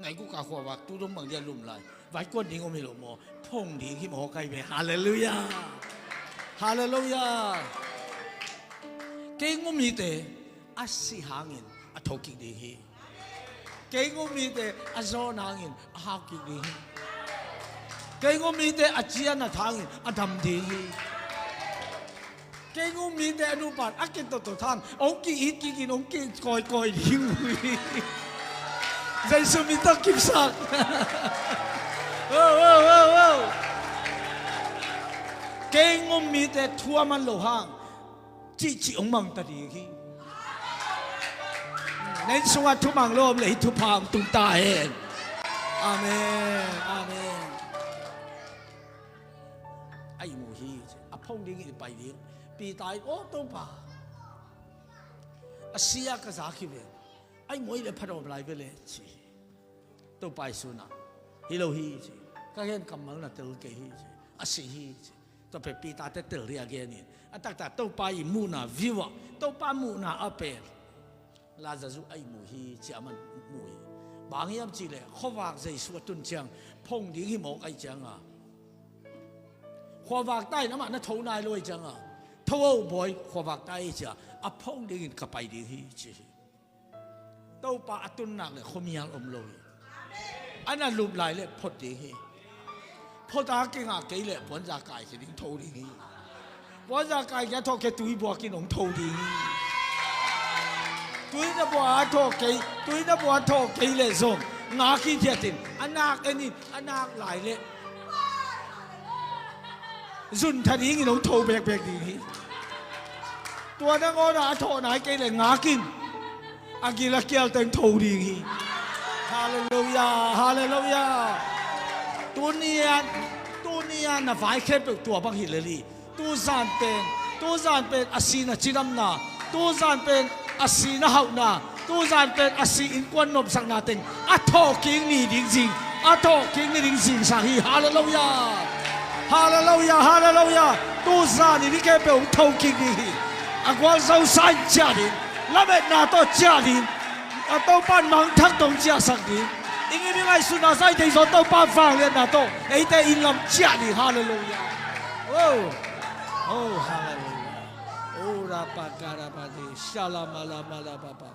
ngaihguk a khuavak tu dong bang dia lum lai, vaikuan ding om hi lo maw, phong ding hi maw, kai ve. Halleluiah. Halleluiah. Kei ngumite a si hangin a tho kik ding hi. Kei ngumite a zawn hangin a hau kik ding hi. Kei ngumite a cianat hangin a dam ding hi. Kei ngumite a nupa in a kitotot hang hong ki-it kikin hong kikawikawi ding uh hi. Jesu min tawh kipsak. Oh, oh, oh, oh. Kei ngumite thu a man lo hang cihcih hong mangta ding hi. Na inn sungah thumang lo om leh hih thupha hong tung ta hen. Amen. Amen. A ihmu hi, a phong dingin i pai ding. Peter in, aw Topa, a si a ka zak hi ve. A ihmu ahih leh phatawm lai ve leh, ci hi. Topa Jesu in ah, hi lo hi, ci. Ka gen kammal na tel kei hi, ci. A si hi, ci. Tua pen Peter te tel hi a gen in. A taktak Topa i muhna view ah, Topa muhna ah pen Lazarus a ihmu hi, ci a man mu hi. Bang hiam cih leh khuavak Jesu a tun ciang phong ding hi mawk ahih ciangah, khuavak ta in amah na tho nai lo ahih ciangah, tho o bawi, khuavak ta hi, ci a, a phong dingin ka pai ding hi, ci hi. Topa a tun nak leh khuamial om lo hi. A na lup lai leh phot ding hi. Phot a kingah kei leh puanza kai kei ding, tho ding hi. Puanza kai kei a thawh kei tui buak in hong tho ding hi. Tui na buak a thawh kei, tui na buak a thawh kei leh zong ngak in, thiat in, a nak en in, a nak lai leh zun tha dingin hong tho bekbek ding hi. Tua nangawn a a thawh nai kei leh ngak in, a gil a kial teng tho ding hi. Halleluiah, halleluiah. Tuni-a, tuni-a na vai khempeuh tua bang hi lel hi. Tuzan pen, tuzan pen a si na cidamna, tuzan pen a si na hauhna, tuzan pen a si innkuan nopsakna teng a thawhkik ni ding zing, a thawhkik ni ding zingsak hi. Halleluiah. Halleluiah, halleluiah. Tuzan in hih khempeuh hong thokik ding hi. A gualzosa in ciah ding, lametna tawh ciah ding, a Topa in mangthang tawh hong ciahsak ding. I ngim i ngaihsutna zah i deih zawh Topa vangliatna tawh eite inn lam ciah ding. Halleluiah. Oh, oh, halleluiah. Oh, rapakarabadi, shalamalamala papa.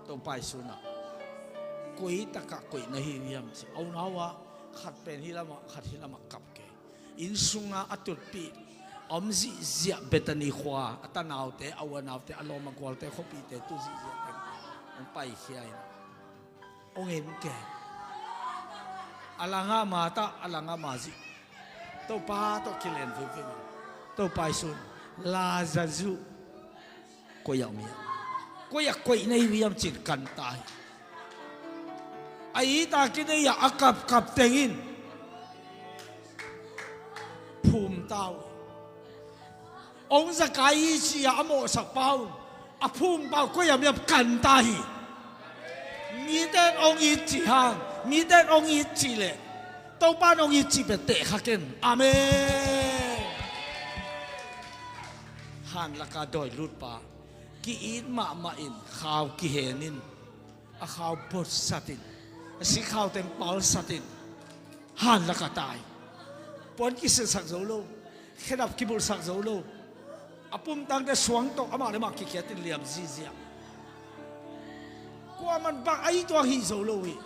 Topa Jesu in ah, koi takah koih na hi hiam, ci. A unau ah khat pen hih lamah, khat hih lamah kap kei. Inn sungah a tutpih a om zihziah Bethany khua, a tanaute, a unaute, a lawm a gualte, khuapihte tu zihziah teng hong paikhia in, hong en kei. A langah Martha, a langah Mari. Topa tawh kilen vingving. Topa Jesu in, Lazarus koi ah om hiam? Koi ah koih na hi uh hiam ci-in kan ta hi. A it a kinei ah a kapkap teng in phum ta uh hi. Hong za kai hi ci-a a mawhsak pa un a phum pa uh koi ah om hiam kan ta hi. Mite in hong it cih hang, mite in hong it cih leh Topa in hong it cih pen tehkha ken. Amen. Han laka dawi lutpa ki-it mahmah in khau kihen in, a khau botsat in, a sikkhau teng palsat in, han laka tai. Puan kisilsak zo lo, khedap kibulhsak zo lo. A pumtangte suang tawh amah le amah kikhiat in liam zihziah. Kuaman bang a it uh hih zo lo hi.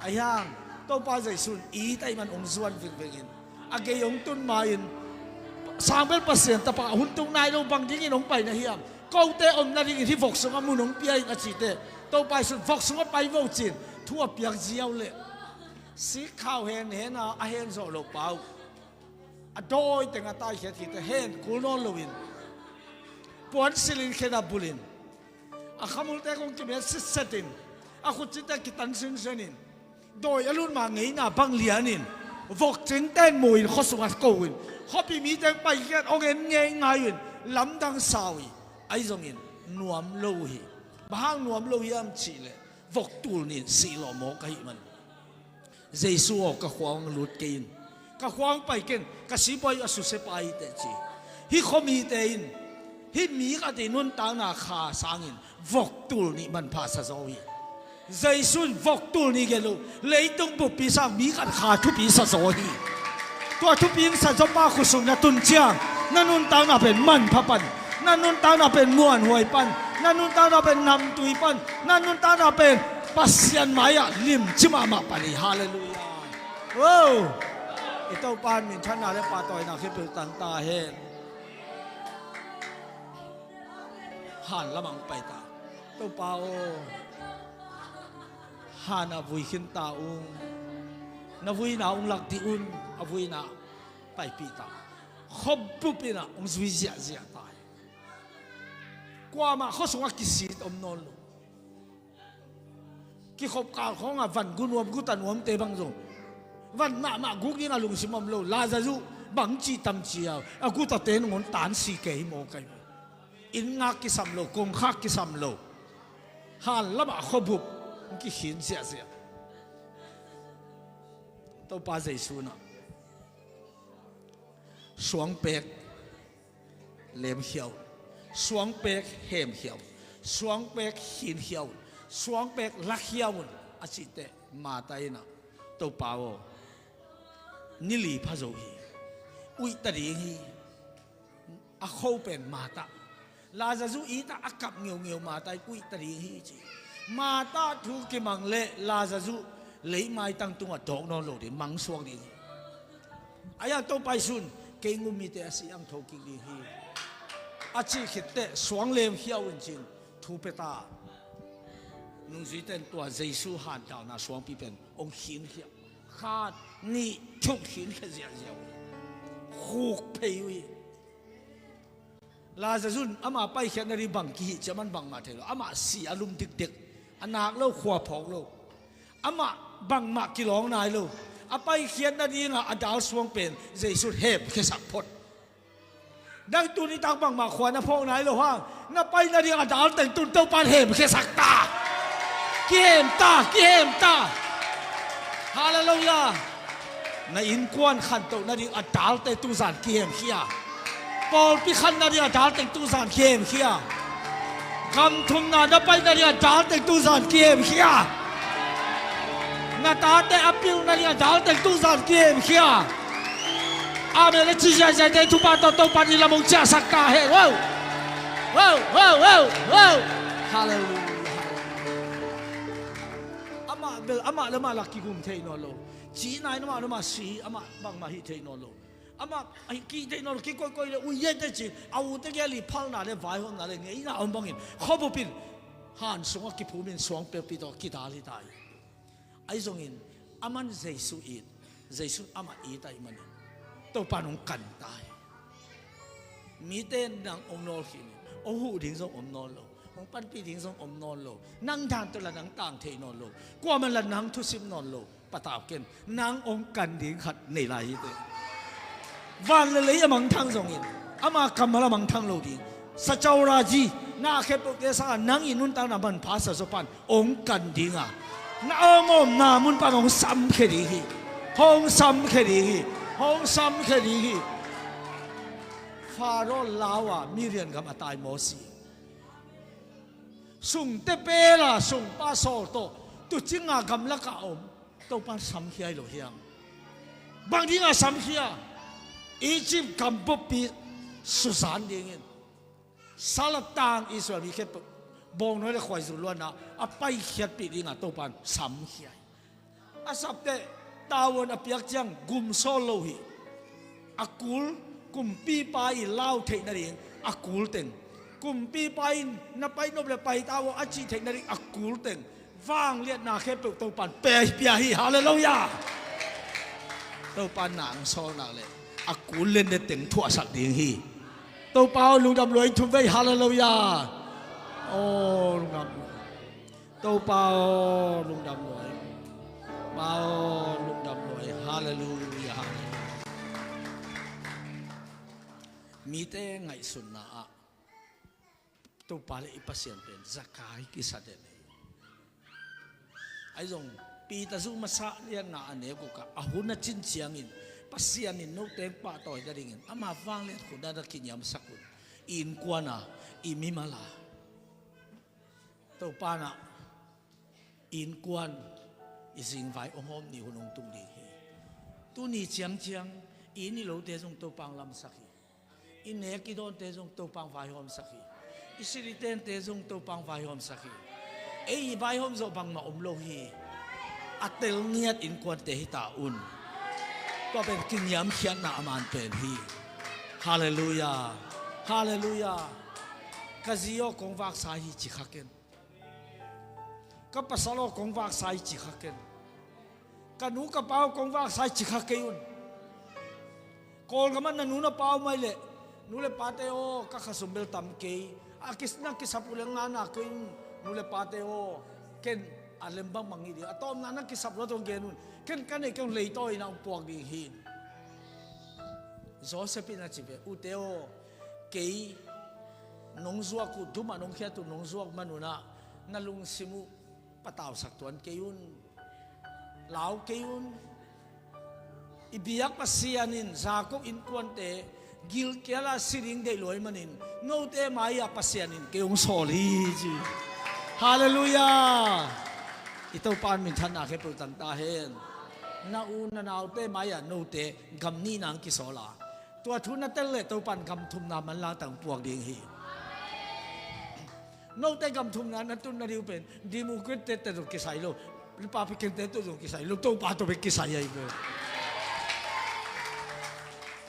Ahi hang Topa Jesu in it ahih man hong zuan vingveng in, a gei hong tun ma-in, Sang bel Pasian Tapa, hun tung nai lo, bang dingin hong pai na hiam? Kote om nadingin hih vok sungah mun hong pia in, a cih teh Topa Jesu in, vok sungah pai vo ci-in thu a piak ziau leh, sikkhau henhen a, a hen zawh loh pa uh a dawi teng a taikhiat khit teh hen kul nawn loin, puan sil in, khedap bulh in, a khamulte kong kimet sitset in, a khutcinte kitan sinsen in, dawi a lut ma ngeina bang lian in, vok cingte in mu in, khua sungah ko in, khuapi mite in paikhiat hong en ngeingai uh in, lamdang sa uh hi. Ahi zongin nuam lo uh hi. Bang hang nuam lo hiam cih leh, vok tul nih in sih lawh mawk ahih man. Jesu aw, ka khua hong lut kei in, ka khua hong pai ken, ka sipuai uh a susia pa hi teh, ci. Hih khuamite in hih mi khat i nuntakna kha sangin vok tul nih manpha sa zaw hi. Jesu in vok tul nih gen lo, leitung buppi sang mi khat kha thupi sa zaw hi. Tua thupi hong sa zaw pa khut sung na tun ciang, na nuntakna pen manpha pan, na nuntakna pen muanhuai pan, na nuntakna pen namtui pan, na nuntakna pen Pasian mai-ah limci mahmah pan hi. Halleluiah. Wow. I Topa in minthanna le pahtawina khempeuh tang ta hen. Han lamah hong pai ta. Topa aw, han ah vui khin ta ung. Na vuina hong lak dih un. A vuina paipih ta. Khuabup in ah hong zui ziahziah ta hi. Kuamah khua sungah kisit om nawn lo. Kikhop kal khawngah van gu nuam, guta nuamte bang zong van mahmah guk dingah lungsim om lo. Lazarus bang cih tam cia, a gutate nangawn tansi kei hi maw, kai maw? Inn ngak kisam lo, kongkhak kisam lo. Han lamah khuabup hong kikhin ziahziah. Topa Jesu in ah suangpek lemkhia un, suangpek hemkhia un, suangpek khinkhia un, suangpek lakhia un, a cih teh Martha in ah, Topa aw, ni li pha zo hi, uih ta ding hi. A kho pen Martha. Lazarus it ah a kap ngeungeu Martha in uih ta ding hi, ci. Martha thu kimang leh Lazarus lei maitang tungah tawk nawn lo ding, mang suak ding hi. Ahi hang Topa Jesu in, kei ngum mite a si ang thokik ding hi, a cih khit teh suang lemkhia un ci-in thu pia ta. Nungzuite in tua Jesu hanthauna suangpi pen hong khinkhia. Khat, nih, thum, khinkhia ziahziah uh hi. Khuk phei uh hi. Lazarus in ama paikhiat nading bang kihi cia, aman bangmah thei lo. Amah si a lum dikdek, a nak lo, khua phawk lo. Amah bangmah kilawng nai lo. A paikhiat nadingah a dal suang pen Jesu in hemkhiasak phot. Nang tuni tak bangmah khua na phawk nai lo hang, na pai nading a dal teng tun Topa in hemkhiasak ta. Kihem ta, kihem ta. Halleluiah. Na innkuan khantoh nading a dalte tuzan kihemkhia. Pawlpi khan nading a dal teng tuzan kihemkhia. Gam thumna na pai nading a dal teng tuzan kihemkhia. Na tate a pil nading a dal teng tuzan kihemkhia. Amen. Le ci ziahziahte thupha tawh Topa in i lam hong ciahsak ta hen. Wow. Wow, wow, wow, wow. Halleluiah. Amah bel amah le amah lak kigum thei nawn lo. Ci nai, amah le amah si, amah bangmah hih thei nawn lo. Amah hih kih thei nawn lo, kikoikoi le uiete ci, a ute gel i phalna le vaihawmna le ngeina om bangin khuabup in han sungah kiphumin suang pekpi tawh kidal hi ta hi. Ahi zongin aman Jesu it, Jesu in amah it ahih manin Topa in hong kan ta hi. Mite nang hong nawl khin in, hong huh ding zong om nawn lo, hong panpih ding zong om nawn lo, nang dan tawh la nang tang thei nawn lo, kuamah la nang thusim nawn lo. Patau ken, nang hong kan ding khat nei lai hi teh. Van le lei a mangthang zongin ama kammal a mangthang lo ding. Sacauraji na a khempeuhte sangah nang i nuntakna manpha sa zaw pan hong kan ding a, na awngawmna mun pan hong samkhia ding hi. Hong samkhia ding hi. Hong samkhia ding hi. Faro lau a Midian gam a tai Mosi, sungte pela sungpa Saul tawh tuucinga gamlakah a om Topan samkhia hi lo hiam? Bang dinga samkhia? Egypt gam buppi suzan dingin sal a tang Israel mi khempeuh bawngnawi le khuaizu luanna a paikhiatpih dinga Topan samkhia hi. A sapteh tavuan a piak ciang gum sawl lo hi. A kul, kumpipa i lau theih nading a kul teng, kumpipa in na pai nop le pai ta uh a cih theih nading a kul teng, vangliatna khempeuh Topan pia hi, pia hi. Halleluiah. Topan na ang sawl nak le a kul le ne teng thuahsak ding hi. Topa aw, lungdam lua in thum vei. Halleluiah. Aw, lungdam lua. Topa aw, lungdam lua in. Pa aw, lungdam lua in. Halleluiah, halleluiah. Mite ngaihsutna ah Topa le i Pasian pen zakai kisa den hi. Ahi zong Peter zu masa lianna a nek ukah a hun a cin ciangin Pasian in note pahtawi nadingin ama vangliat khut ah na kiniamsak un. I innkuan a, i mimal a, Topa na i innkuan i zingvai hong hawm ni hun hong tung ding hi. Tuni ciangciang i inn i lote zong Topa hong lamsak hi. I nek i dawnte zong Topa hong vaihawmsak hi. I silitente zong Topa hong vaihawmsak hi. Ei i vaihawm zawh bangmah om lo hi. A tel ngiat innkuante hi ta un. Tua pen kiniamkhiatna a man pen hi. Halleluiah. Halleluiah. Ka zi aw, kong vaksa hi ci kha ken. Ka pasal aw, kong vaksa hi ci kha ken. Ka nu ka pa aw, kong vaksa hi ci kha kei un. Kawlgam ah na nu na pa om mai leh, nu le pate aw, ka khasum bel tam kei. A kis-, na kisap uh le ngana kei un, nu le pate aw. Ken a lem bangbang hi ding. A tawpna na kisap lo tawh gen un. Ken ka neih kei un, leitawi in ah hong puak ding hi. Joseph in a ci ve, ute aw, kei nong zuak uh, dum ah nong khiat uh nong zuak man un ah, na lungsim uh patausak tuan kei un. Lau kei un. I biak Pasian in Jacob innkuante gilkial a si ding deih lua ahih manin note mai-ah Pasian in kei hong sawl hi ci. Halleluiah. I Topa in minthanna khempeuh tang ta hen. Na u na naute mai-ah note gam nihna hong kisawl a, tua thu na tel leh Topa in gam thumna manlang tang puak ding hi. Note gam thumna na tun nading uh pen Democrat-te tawh zong kisai lo, Republican-te tawh zong kisai lo, Topa tawh bek kisai ahi ve.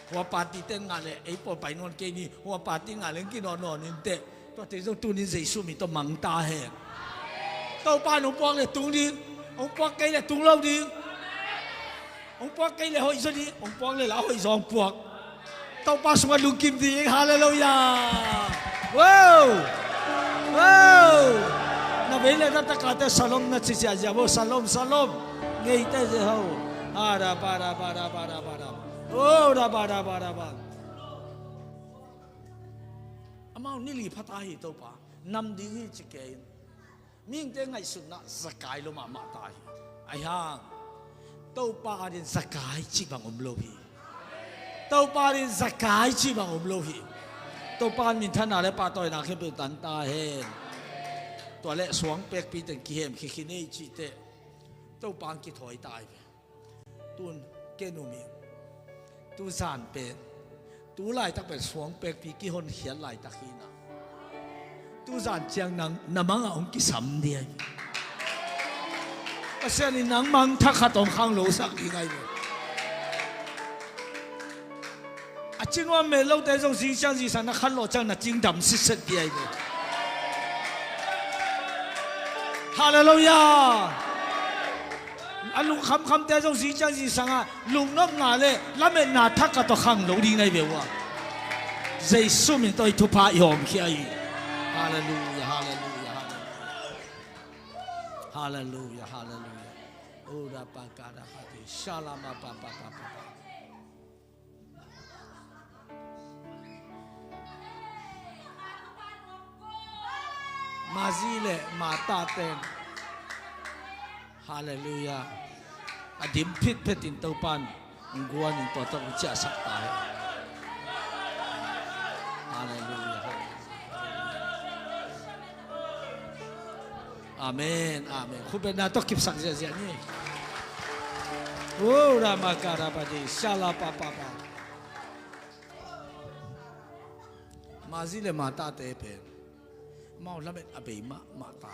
Hua party-te ngah leh ei pawl pai nawn kei ni, hua party ngah leh kinawn nawn inteh. Tuate zong tuni-in Jesu min tawh mang ta hen. Topa in hong puak leh tung ding, hong puak kei leh tung lo ding. Hong puak kei leh hoih zaw ding, hong puak leh lah hoih zaw hong puak. Topa sungah lungkim ding. Halleluiah. Wow. Wow. Na vei le na takate shalom na ci ziahziah vo. Shalom, shalom. Ngeite ze ho. Ara, bara, bara, bara, bara. Oh, ra, bara, bara, bara. Amau ni li pha ta hi Topa. Nam ding hi ci kei in. Mihingte ngaihsutna zakai lo mahmah ta hi. Ahi hang Topa adingin zakai cih bang om lo hi. Topa adingin zakai cih bang om lo hi. Topa in minthanna le pahtawina khempeuh tang ta hen. Tua leh suang pekpi teng kihemkhia khin ei cih teh Topa in kithawi ta hi ve. Tun ken um ing. Tu zan pen, tu laitak pen suang pekpi kihonkhiat laitak hi na. Tu zan ciang nang na mangah hong kisam ding ahi. Pasian in nang mang thak khat hong khanglosak ding ahi ve. A ci nuam mel lote zong zing ciang zingsang na khanlawh ciang na cing dam sitset ding ahi ve. Halleluiah. A lungkhamkhamte zong zing ciang zingsangah lungnopna le lametna thak khat tawh khanglo ding na hi ve uh a. Jesu min tawh i thupha i hawmkhia hi. Halleluia, halleluia, halleluia. Halleluia, halleluia. Ura pa ka da pa ti shalama pa pa pa pa pa. Mazi le Mata ten. Halleluia. A dim phitphet in Topan guan in tua tawh ciahsak ta hi. Halleluia. Amen, amen. Khutbetna tawh kipsak ziahziah ni. Oh, ramakarabadi, shalapapapa. Mazi le Mata te pen amau lamet a bei mahmah ta.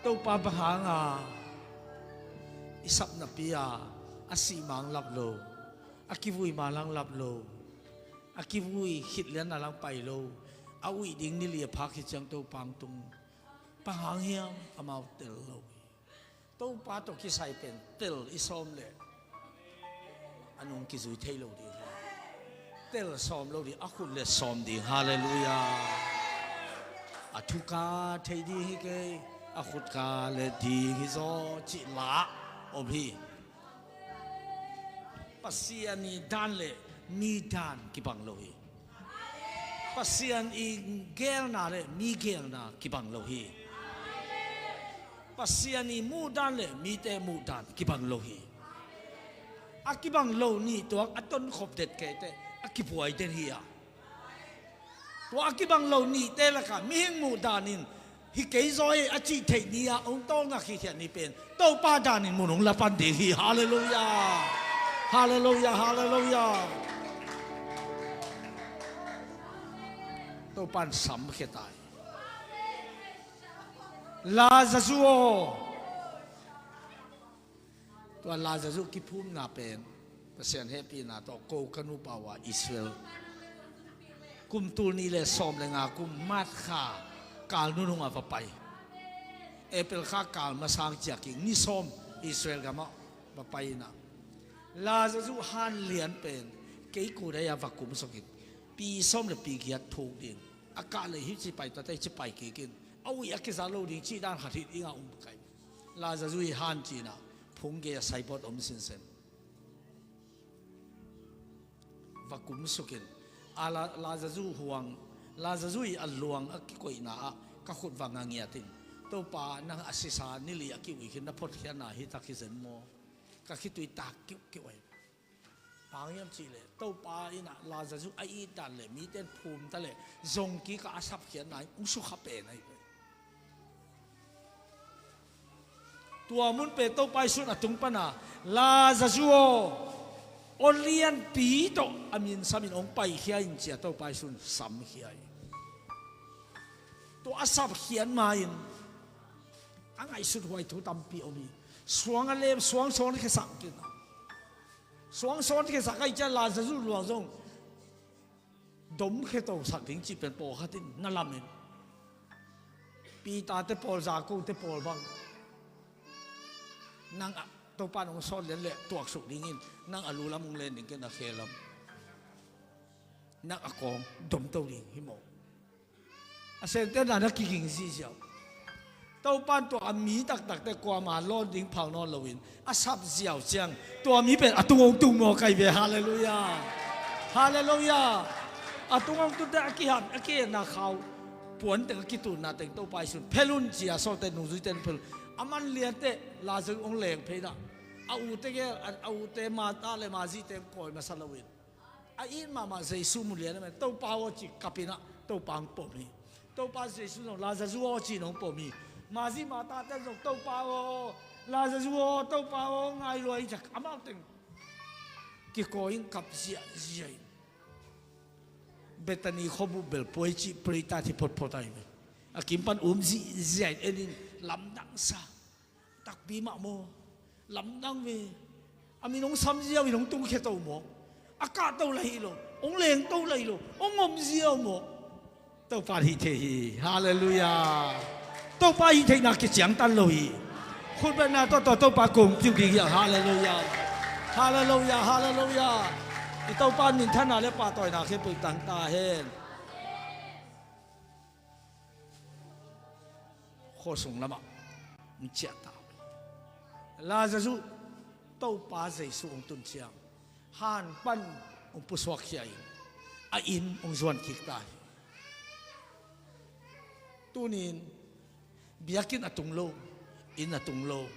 Topa bang hanga i sapnapi a, a sih mang lap lo, a kivui mang lang lap lo, a kivui khit lian a lang pai lo, a uih ding ni li a phak hi ciang Topa hong tung. Bang hang hiam amau tel lo hi. Topa tawh kisai pen tel i sawm leh a nung kizui thei lo ding hi. Tel sawm lo ding, a khut le sawm ding. Halleluia. A thuka thei ding hi kei, a khutka le ding hi zaw cih la om hi. Pasian i dan le mi dan kibang lo hi. Pasian i geelna le mi geelna kibang lo hi. Pasian i muhdan le mite muhdan kibang lo hi. A kibang lo nih tuak a tonkhop det kei teh a kibuai den hi a. Tua a kibang lo nihte lakah mihing muhdan in hi kei zaw hi a cih theih ni-ah hong tawlngak khikhiat ni pen Topa danin mun hong la pan ding hi. Halleluia. Halleluia, halleluia. Topa in samkhia ta hi. Lazazu aw. Tua Lazazu kiphumna pen Pasian hehpihna tawh ko ka nupa uh a Israel kum tul nih le sawm le nga kum March kha kal nunung a va pai. April kha kal masang ciakin ni sawm Israel gamah va pai inah Lazazu han lian pen kei kudai a va kumsukin pi sawm le pi giat thuk ding a kah le hi ci pai tuate ci pai kikin a uih a kiza lo ding cih dan khat hit inga um kai. Lazazu i han cinah phung gei a saibawt om sinsen. Va kumsukin a La- Lazazu huang, Lazazu i a luang a kikoihna ah ka khut va ngangiatin Topa nang a sisa nili a kiuikhin na photkhiatna hi tak hi zen maw? Ka khitui tak kiuhkiuh ahi. Bang hiam cihleh Topa inah Lazazu a itdan le miten phumta le zong kikah a sapkhiatna in hong sukha pen ahi. Tua mun pen Topa Jesuh a tung pana Lazazu aw, aw lianpi tawh a minsamin hong paikhia in cia Topa Jesuh samkhia hi. Tua a sapkhiat ma-in a ngaihsut huai thu tampi om hi. Suang a lem, suang sawn khesak kina. Suang sawn khesak ahi cian Lazazu luang zong dom khe to sak ding cih pen pawlkhat in na lamin Peter te pawl, Jakob te pawl bang nang a Topa nong sawt lian leh tuaksuk dingin nang a lu lam hong len ding ken a khe lam nang a kawng dom to ding hi maw? A sente na na kiging ziziau. Topan tua a mi taktakte kuama lawn ding phal nawn loin a sap ziau ciang tua mi pen a tung hong tung maw kai ve. Halleluia. Halleluia. A tung hong tunte a kihat a kihetna khau puan teng a kitutna teng Topa i sun phelun cia sawte nungzuite phelun a man liante Lazarus hong leng pheina a ute gel a ute Martha le Mary te kawi masa loin a it mahmah Jesu mu lian a men Topa aw ci kapinah Topa ang pom hi. Topa Jesu zong Lazarus aw ci nong pom hi. Mary Martha te zong Topa aw, Lazarus aw, Topa aw ngai lua hi ciak amau teng kikawi in kap ziahziah in Bethany khuabu belpuai cih preitat hi photphot ahi ve. A kim pan um zihziah in en in lamdangsa takpi mah maw? Lamdang ve. A min hong sam ziau in hong tungkhia to maw? A kah to la hi lo, hong leng to la hi lo, hong om ziau maw? Topa hih thei hi. Halleluia. Topa hih theihna kiciangtan lo hi. Khutbetna tawh tawh Topa kong piu ding hi. Halleluia. Halleluia. Halleluia. Topa minthanna le pahtawina khempeuh tang ta hen. Khuasung lamah hong ciah ta. Lazarus Topa Jesu hong tun ciang han pan hong pusuakkhia in a inn hong zuan kik ta hi. Tunin biakinn a tung lo, inn a tung lo,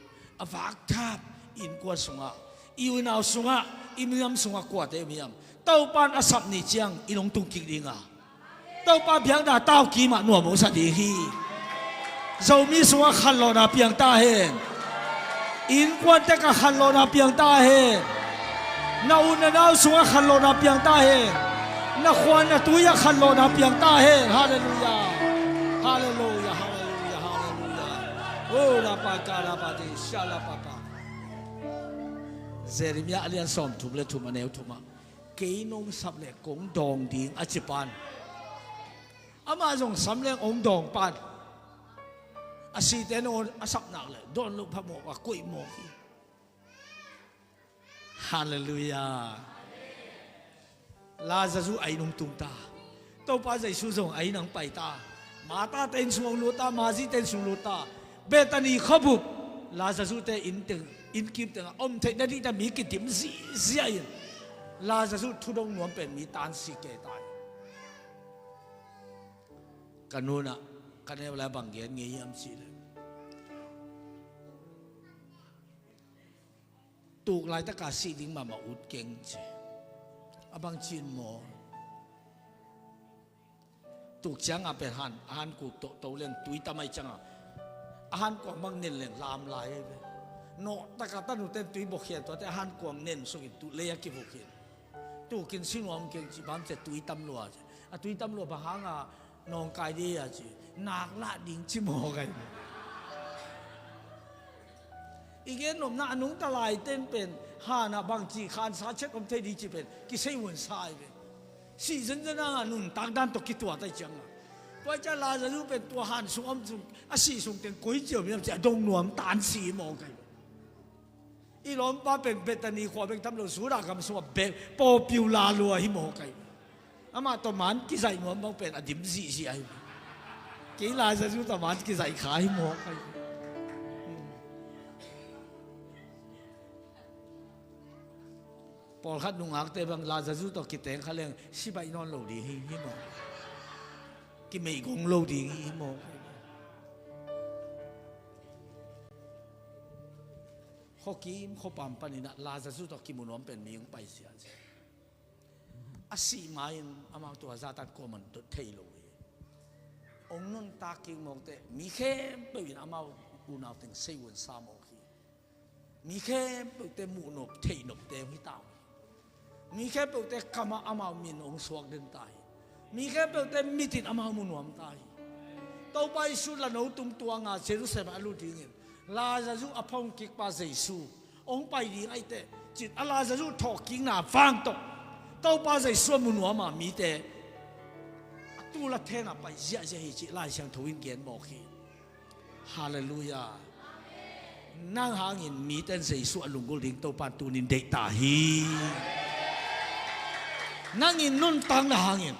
a vakthap innkuan sungah, i unau sungah, i miam sungah kuate miam Topan a sap ni ciang inn hong tung kik ding a, Topa biakna tau kimah nuam hong sa ding hi. Zomi sungah khanlawhna piang ta hen. Innkuante ka khanlawhna piang ta hen. Na u na nau sungah khanlawhna piang ta hen. Na khua na tui ah khanlawhna piang ta hen. Halleluiah. Halleluiah. Halleluiah. Halleluiah. Oh, la pa ka la pa de sha la pa pa. Jeremiah a lian sawmthum le thum a neu thum ah, kei nong sap le kong dawng ding a ci pan. Amah zong sam leng hong dawng pan. A site nawn a sap nak le dawn loh phamawh a koih mawk hi. Halleluiah. Lazarus a inn hong tung ta. Topa Jesu zong a inn hong pai ta. Martha te inn sung hong lut ta, Mary te inn sung lut ta. Bethany khuabup Lazarus te inn teng, inn kim tengah om theih nading ta mi kidim zihziah in Lazarus thudong nuam pen mi tansi ke ta hi. Ka nunah ka neu lai bang gen ngei hiam cih leh, tuk laitaka sih ding mahmah ut keng ci. A bang cin maw? Tuk cianga pen han, a han kuk to, to leng tui tam ai cianga, a han kuang bang nen leng lam lai ai ve. Nawhtaka tanute tui bawkhian tuate a han kuang nen sukin tu lei a kivuk hin. Tukin sinuam keng ci bang ci a tui tam lua ci. A tui tam lua bang hanga nawngkai ding a ci. Nak lah ding ci maw kai. I gen nopna a nungta laiten pen hanah bangci khansa chet om thei ding ci pen kisei vunsa ai ve. Sih zenzen a nuntak dan tawh kituat ai cianga. Tua ai ciang Lazarus pen tua han sung om sung a sih sung teng koi ciau miam ci a dong nuam tan si maw kai. I lawmpa pen Bethany khua bek tham lo Judah gam sungah bek popular lua hi maw kai. Amah tawh man kizaih nuam bang pen a dim zihzih ahi. Kei Lazarus tawh man kizaih kha hi maw kai. Pawlkhat nungakte bang Lazarus tawh kiteng kha leng sibaih nawn lo ding hi, hi maw? Kimeigong lo ding hi, hi maw? Khuakim khuapam paninah Lazarus tawh kimu nuam pen mi hong paizia. A sih ma-in amau tua zatan kuaman dot thei lo hi. Ong nuntak kik mawk teh mi khempeuh in amau unau teng sei un sa mawk hi. Mi khempeuhte muhnop theihnopte hong hi ta uh hi. Mi khempeuhte kamah amau min hong suak den ta hi. Mi khempeuhte mitin amau mu nuam ta hi. Topa Jesu lano tung tuanga Jerusalem a lut dingin Lazarus a phawng kikpa Jesu hong pai ding ahi teh cin a Lazarus thawhkikna vang tawh Topa Jesu a mu nuama mite a tul a thena pai ziahziah hi cih Lai Siangtho in gen mawk hi. Halleluiah. Nang hangin mite in Jesu a lunggulh ding Topa in tunin deih ta hi. Nang i nuntakna hangin,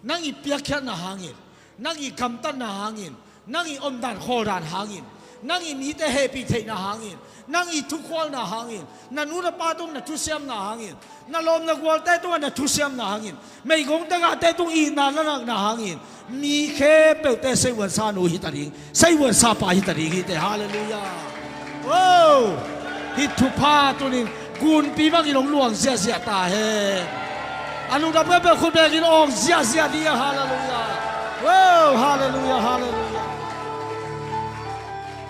nang i piakkhiatna hangin, nang i gamtatna hangin, nang i omdan khawldan hangin, nang i mite hehpih theihna hangin, nang i thukhualna hangin, na nu na pa tung na thusiamna hangin, na lawm na gualte tungah na thusiamna hangin, meigong tagahte tung itna na nakna hangin mi khempeuhte seivuansa nu hi ta ding, seivuansa pa hi ta ding hi teh. Halleluiah. Oh, hih thupha tunin gunpi bangin hong luang ziahziah ta hen. A lungdam khempeuh khut bekin awng ziahziah ding a. Halleluiah. Oh, halleluiah, halleluiah.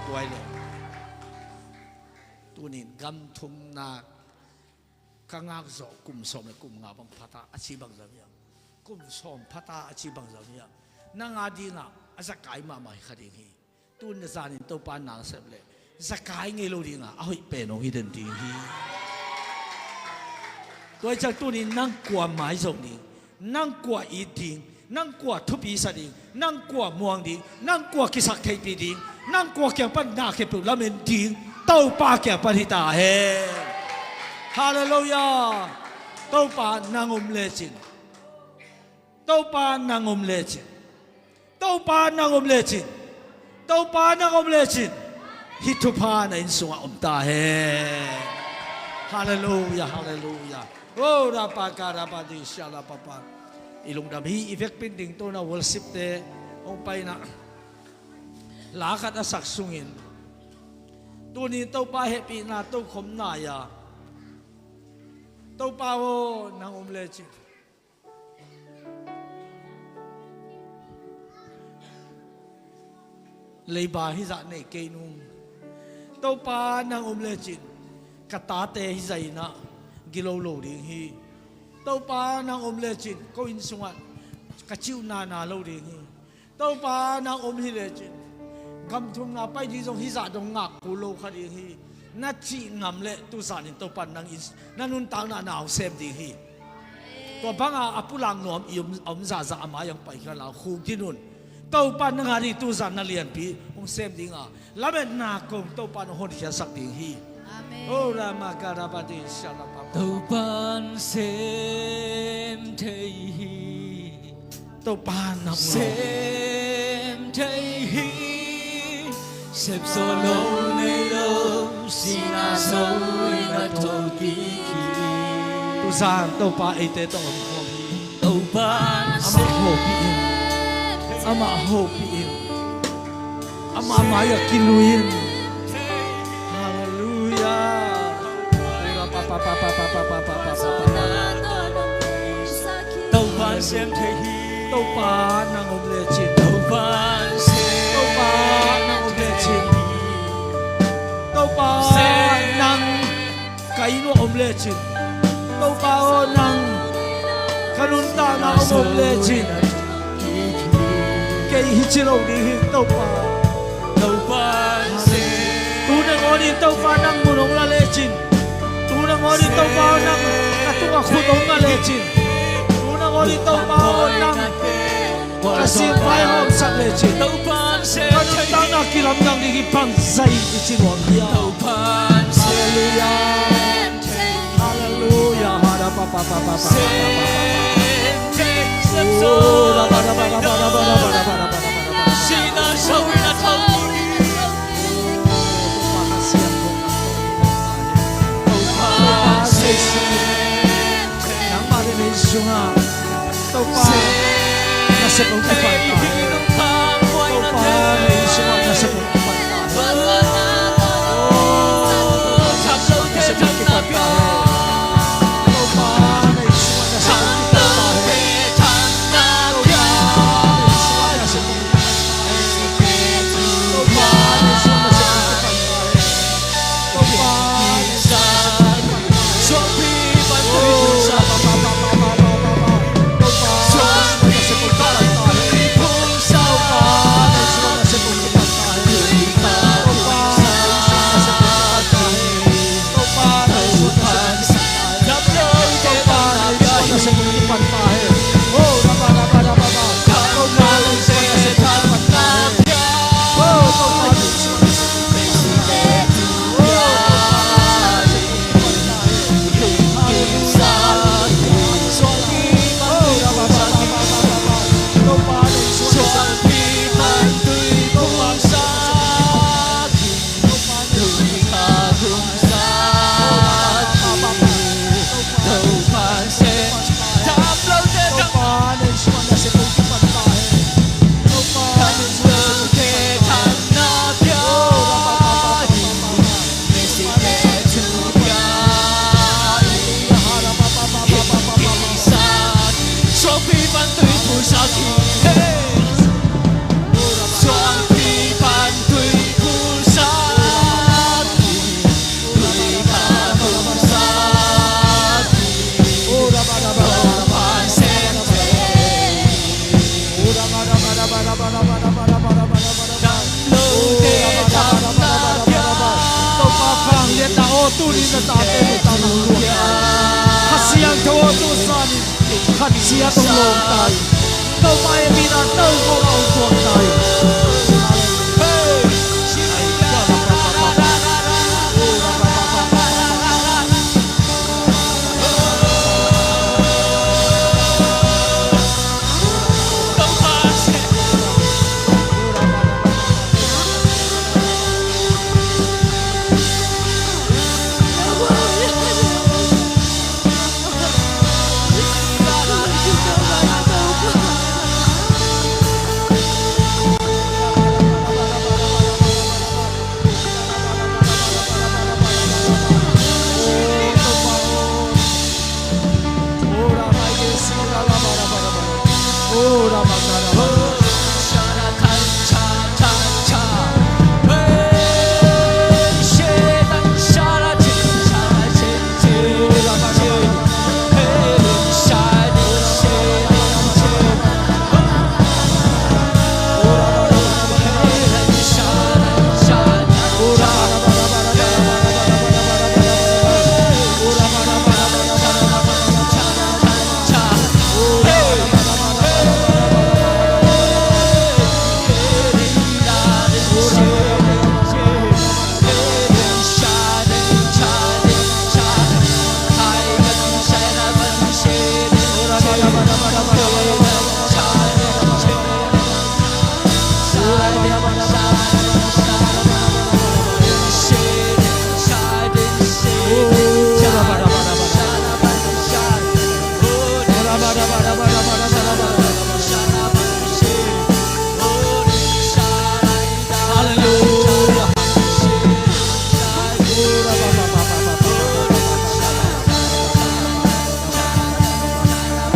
Tuai le tunin gam thumna ka ngak zawh kum sawm le kum nga bang phata a ci bang zam hiam? Kum sawm phata a ci bang zam hiam? Nang a dingah a zakai mahmah hi kha ding hi. Tun na zanin Topa nang sep le zakai ngei lo dingah a hoih pen hong hi den ding hi. Tua hi ciang tunin nang kua maizong ding, nang kua it ding, nang kua thupi sa ding, nang kua muang ding, nang kua kisak theihpih ding, nang kua kiang pan na khempeuh lamen ding Topa kiang pan hi ta hen. Halleluiah. Topa nang om lecin. Topa nang om lecin. Topa nang om lecin. Topa nang om lecin. Hih thupha na inn sungah om ta hen. Halleluia, halleluia. Oh, rapa ka rapa di sha rapa pa. I lungdam hi, i vekpi in dingtona worship te hong paina. La khat a sak sungin tuni Topa hehpihna tokhom nai-a, Topa aw nang om lecin. Leiba hizah nei kei nung. Topa nang om lecin ka tate hizah in ah gilo lo ding hi. Topa nang om lecin ko inn sungah ka ciuhna na lo ding hi. Topa nang om hi lecin gam thumna pai ding zong hizah dong ngak kul lo kha ding hi. Na cih ngam leh tuzan in Topa nang in na nuntakna na hong sem ding hi. Tua banga a pulak nuam i om, a om zahzah a mai-ah hong pai kha la khuk ding un. Topa nang a ding tuzan na lianpi hong sem ding a, lametna kong Topa nang honkhiatsak ding hi. Amen. Oh, rama ka rama di sha rama pa. Topa in sem thei hi. Topa nang om. Sem thei hi. Sep zo lo nei lo, sihna zo in a thokik hi. Tuzan Topa eite tawh om khawm hi. Topa amah hopih in. Amah hopih in. Amah mai-ah kilui in. Halleluia. Topa sem thei hi. Topa nang om lecin. Topa sem. Topa nang om lecin. Topa nang ka inn uah om lecin. Topa aw nang ka nuntakna ah om lecin. Kei hi ci lo ding hi Topa. Topa sem. Tu nangawn in Topa nang mun hong la lecin. Tu nangawn in Topa aw nang ka tungah khut hong ngah lecin. Tu nangawn in Topa aw nang ka singpai hawmsak lecin. Ka nuntakna kilamdang ding hi bangzah in i ci nuam hiam? Halleluia. Halleluia. Hada pa pa pa pa pa pa pa pa. Oh, da ba da ba da ba da ba da ba da ba da ba da ba da ba. Nangmah in na inn sungah Topa nasep hong kipan ta hen. Topa na inn sungah nasep hong kipan ta hen. Oh, nasep hong kipan ta hen. Topa na inn sungah nasep hong kipan ta hen. Topa na inn sungah nasep hong kipan ta hen. Topa na inn sungah nasep hong kipan ta hen. Topa vangliatna aw, tuni na tate nuntakna hong luang ta in. Kha Siangtho aw, tu zanin khat ciat hong lawng ta in. Topa hehpihna tawh hong tuak ta in. Hei!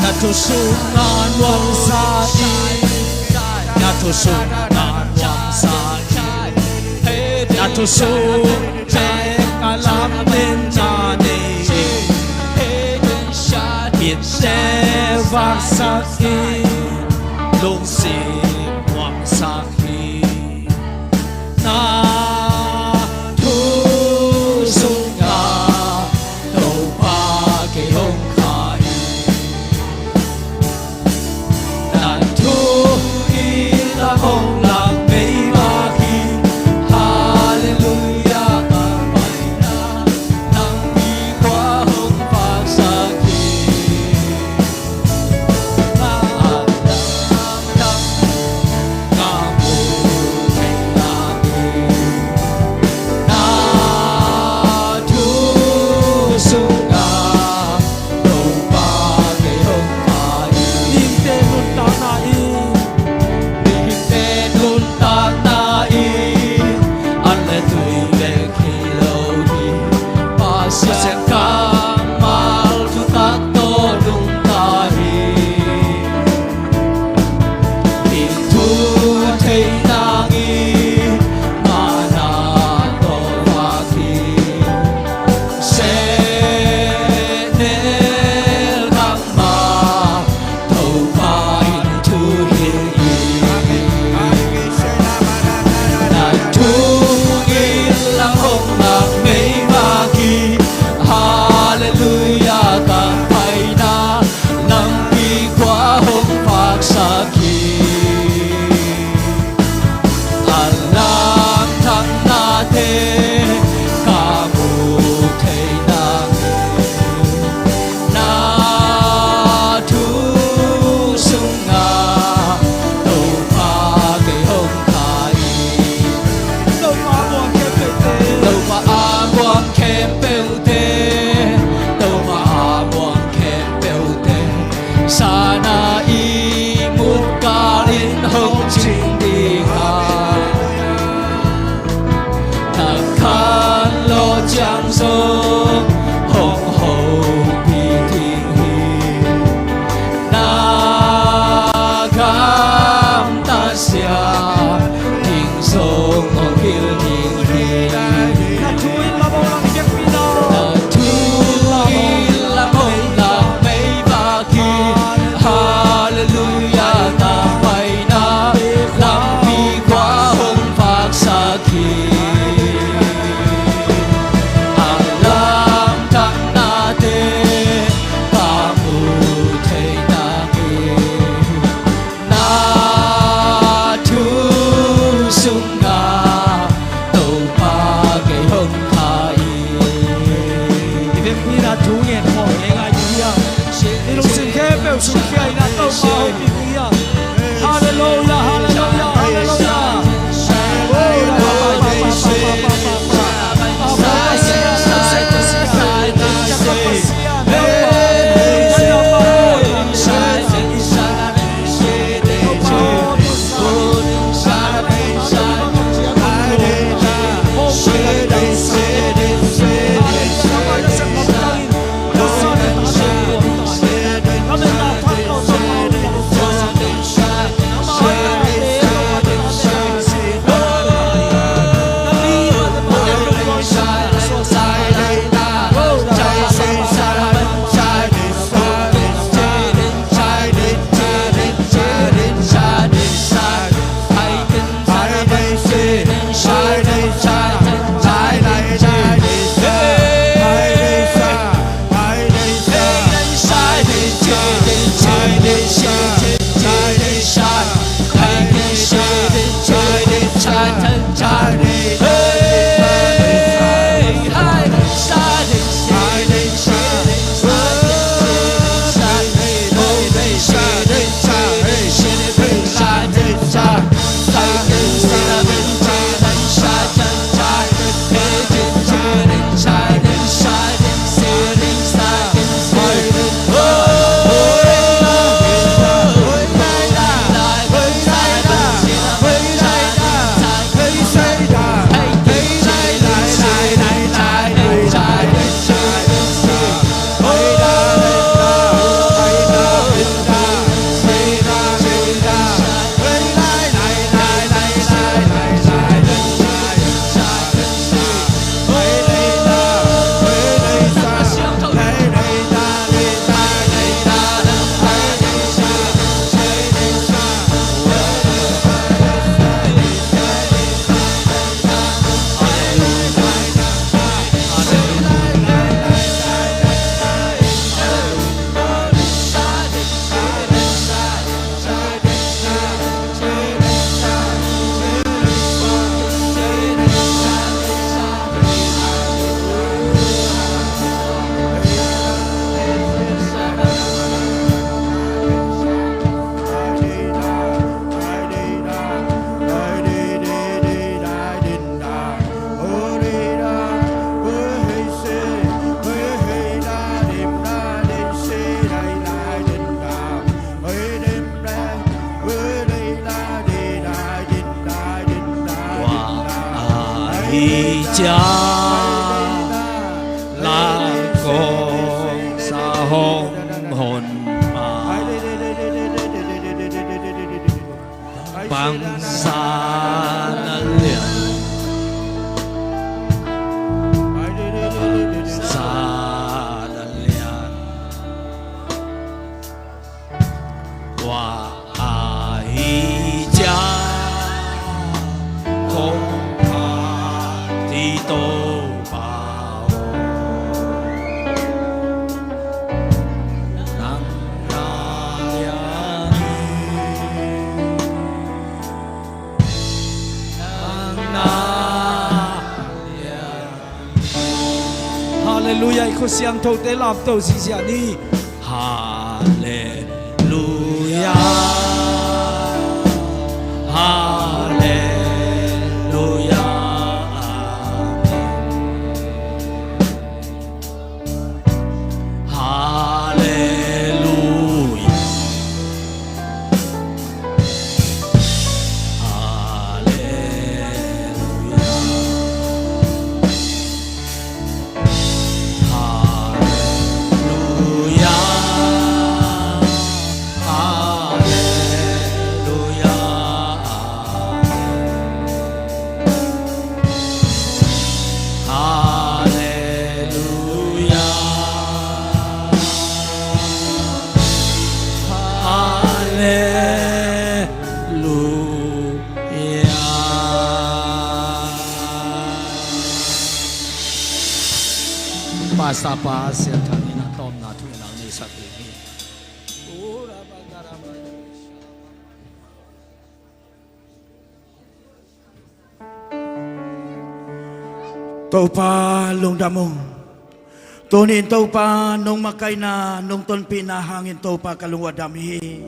Na thu sung na nuamsa in, na thu sung na nuamsa in, na thu sung teng a lam nen na nei in, mitte vaksak in, lungsim muangsak in. Na thu sungah Topa kei hong kha in, na thu in lam hong lak mei bak in. Halleluiah, a mai na nang mi khua hong vaksak in. Cia la kong sa hong hon ma. Bangsa na lian. Bangsa na lian. Wa ahi cia kong pati Topa aw. Nang na lian. Nang na lian. Halleluiah, i khut siangthote lamto ziahziah ni. Halleluiah, halleluiah, amen. Halleluiah. Halleluiah. Halleluiah. Halleluiah. Halleluiah. Halleluiah. Pastor pa Sian Thang in a tawpna thu in a neisak ding hi. Topa lungdam ung. Tunin Topa nong makaihna, nong tonpihna hangin Topa ka lung uh a dam hi.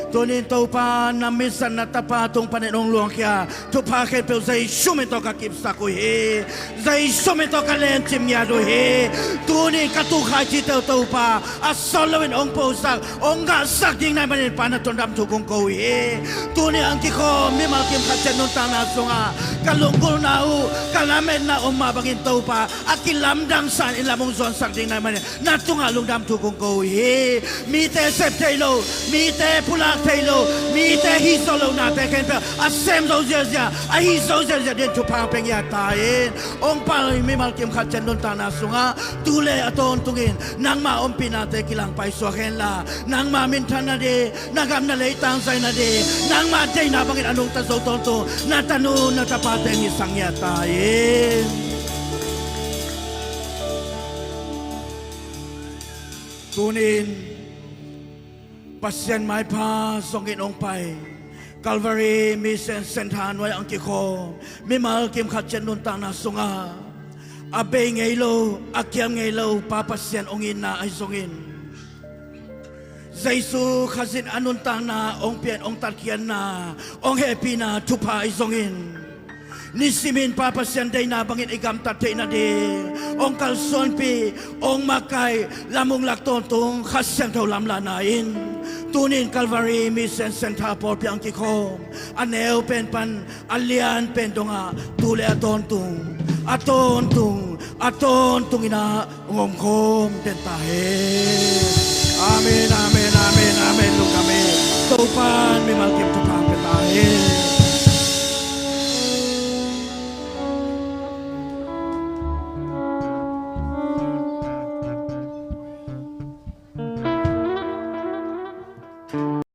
Tunin Topa na mizatna tapa tung panin hong luangkhia thupha khempeuh Jesu min tawh ka kipsak uh hi. Jesu min tawh ka lencim ngiat uh hi. Tunin ka tuukhai cihte uh Topa a sawt loin hong posak, hong ngahsak ding na hih manin Pa na tawh dam thu kong ko uh hi. Tuni hong kikhawm mimal kim khat ciat nuntakna sungah ka lunggulhna uh, ka lametna om mah bangin Topa a kilamdang sa-in lam hong zuansak ding na hih manin na tungah lungdam thu kong ko uh hi. Mite sep thei lo, mite pulak thei lo, mite hih zawh lohnate khempeuh a sem zo ziahziah, a hih zo ziahziah dingin thupha hong pia ngiat ta in. Hong pai mimal kim khat ciat nuntakna sungah tu le a tawntungin nangmah ompihnate kilang paisuak henla, nangmah minthanna ding, na gam na leitang zaina ding, nangmah deihna bangin a nungta zo tawntung na tanu na tapate hong hisak ngiat ta in. Tunin Pasian maipha zongin hong pai Calvary Mission Centre nuai-ah hong kikhawm mimal kim khat ciat nuntakna sungah a bei ngei lo, a kiam ngei lo Pa Pasian hong itna ahi zongin, Jesu Khazih a nuntakna hong pian, hong tatkhiatna, hong hehpihna thupha ahi zongin, nisimin Pa Pasian deihna bangin i gamtat theihna ding hong kalsuanpih, hong makaih, lam hong lak tawntung Kha Siangtho lamlahna in tunin Calvary Mission Centre pawlpi ah hong kikhawm a neu pen pan a lian pen dongah tu le a tawntung, a tawntung, a tawntung in ah hong omkhawm den ta hen.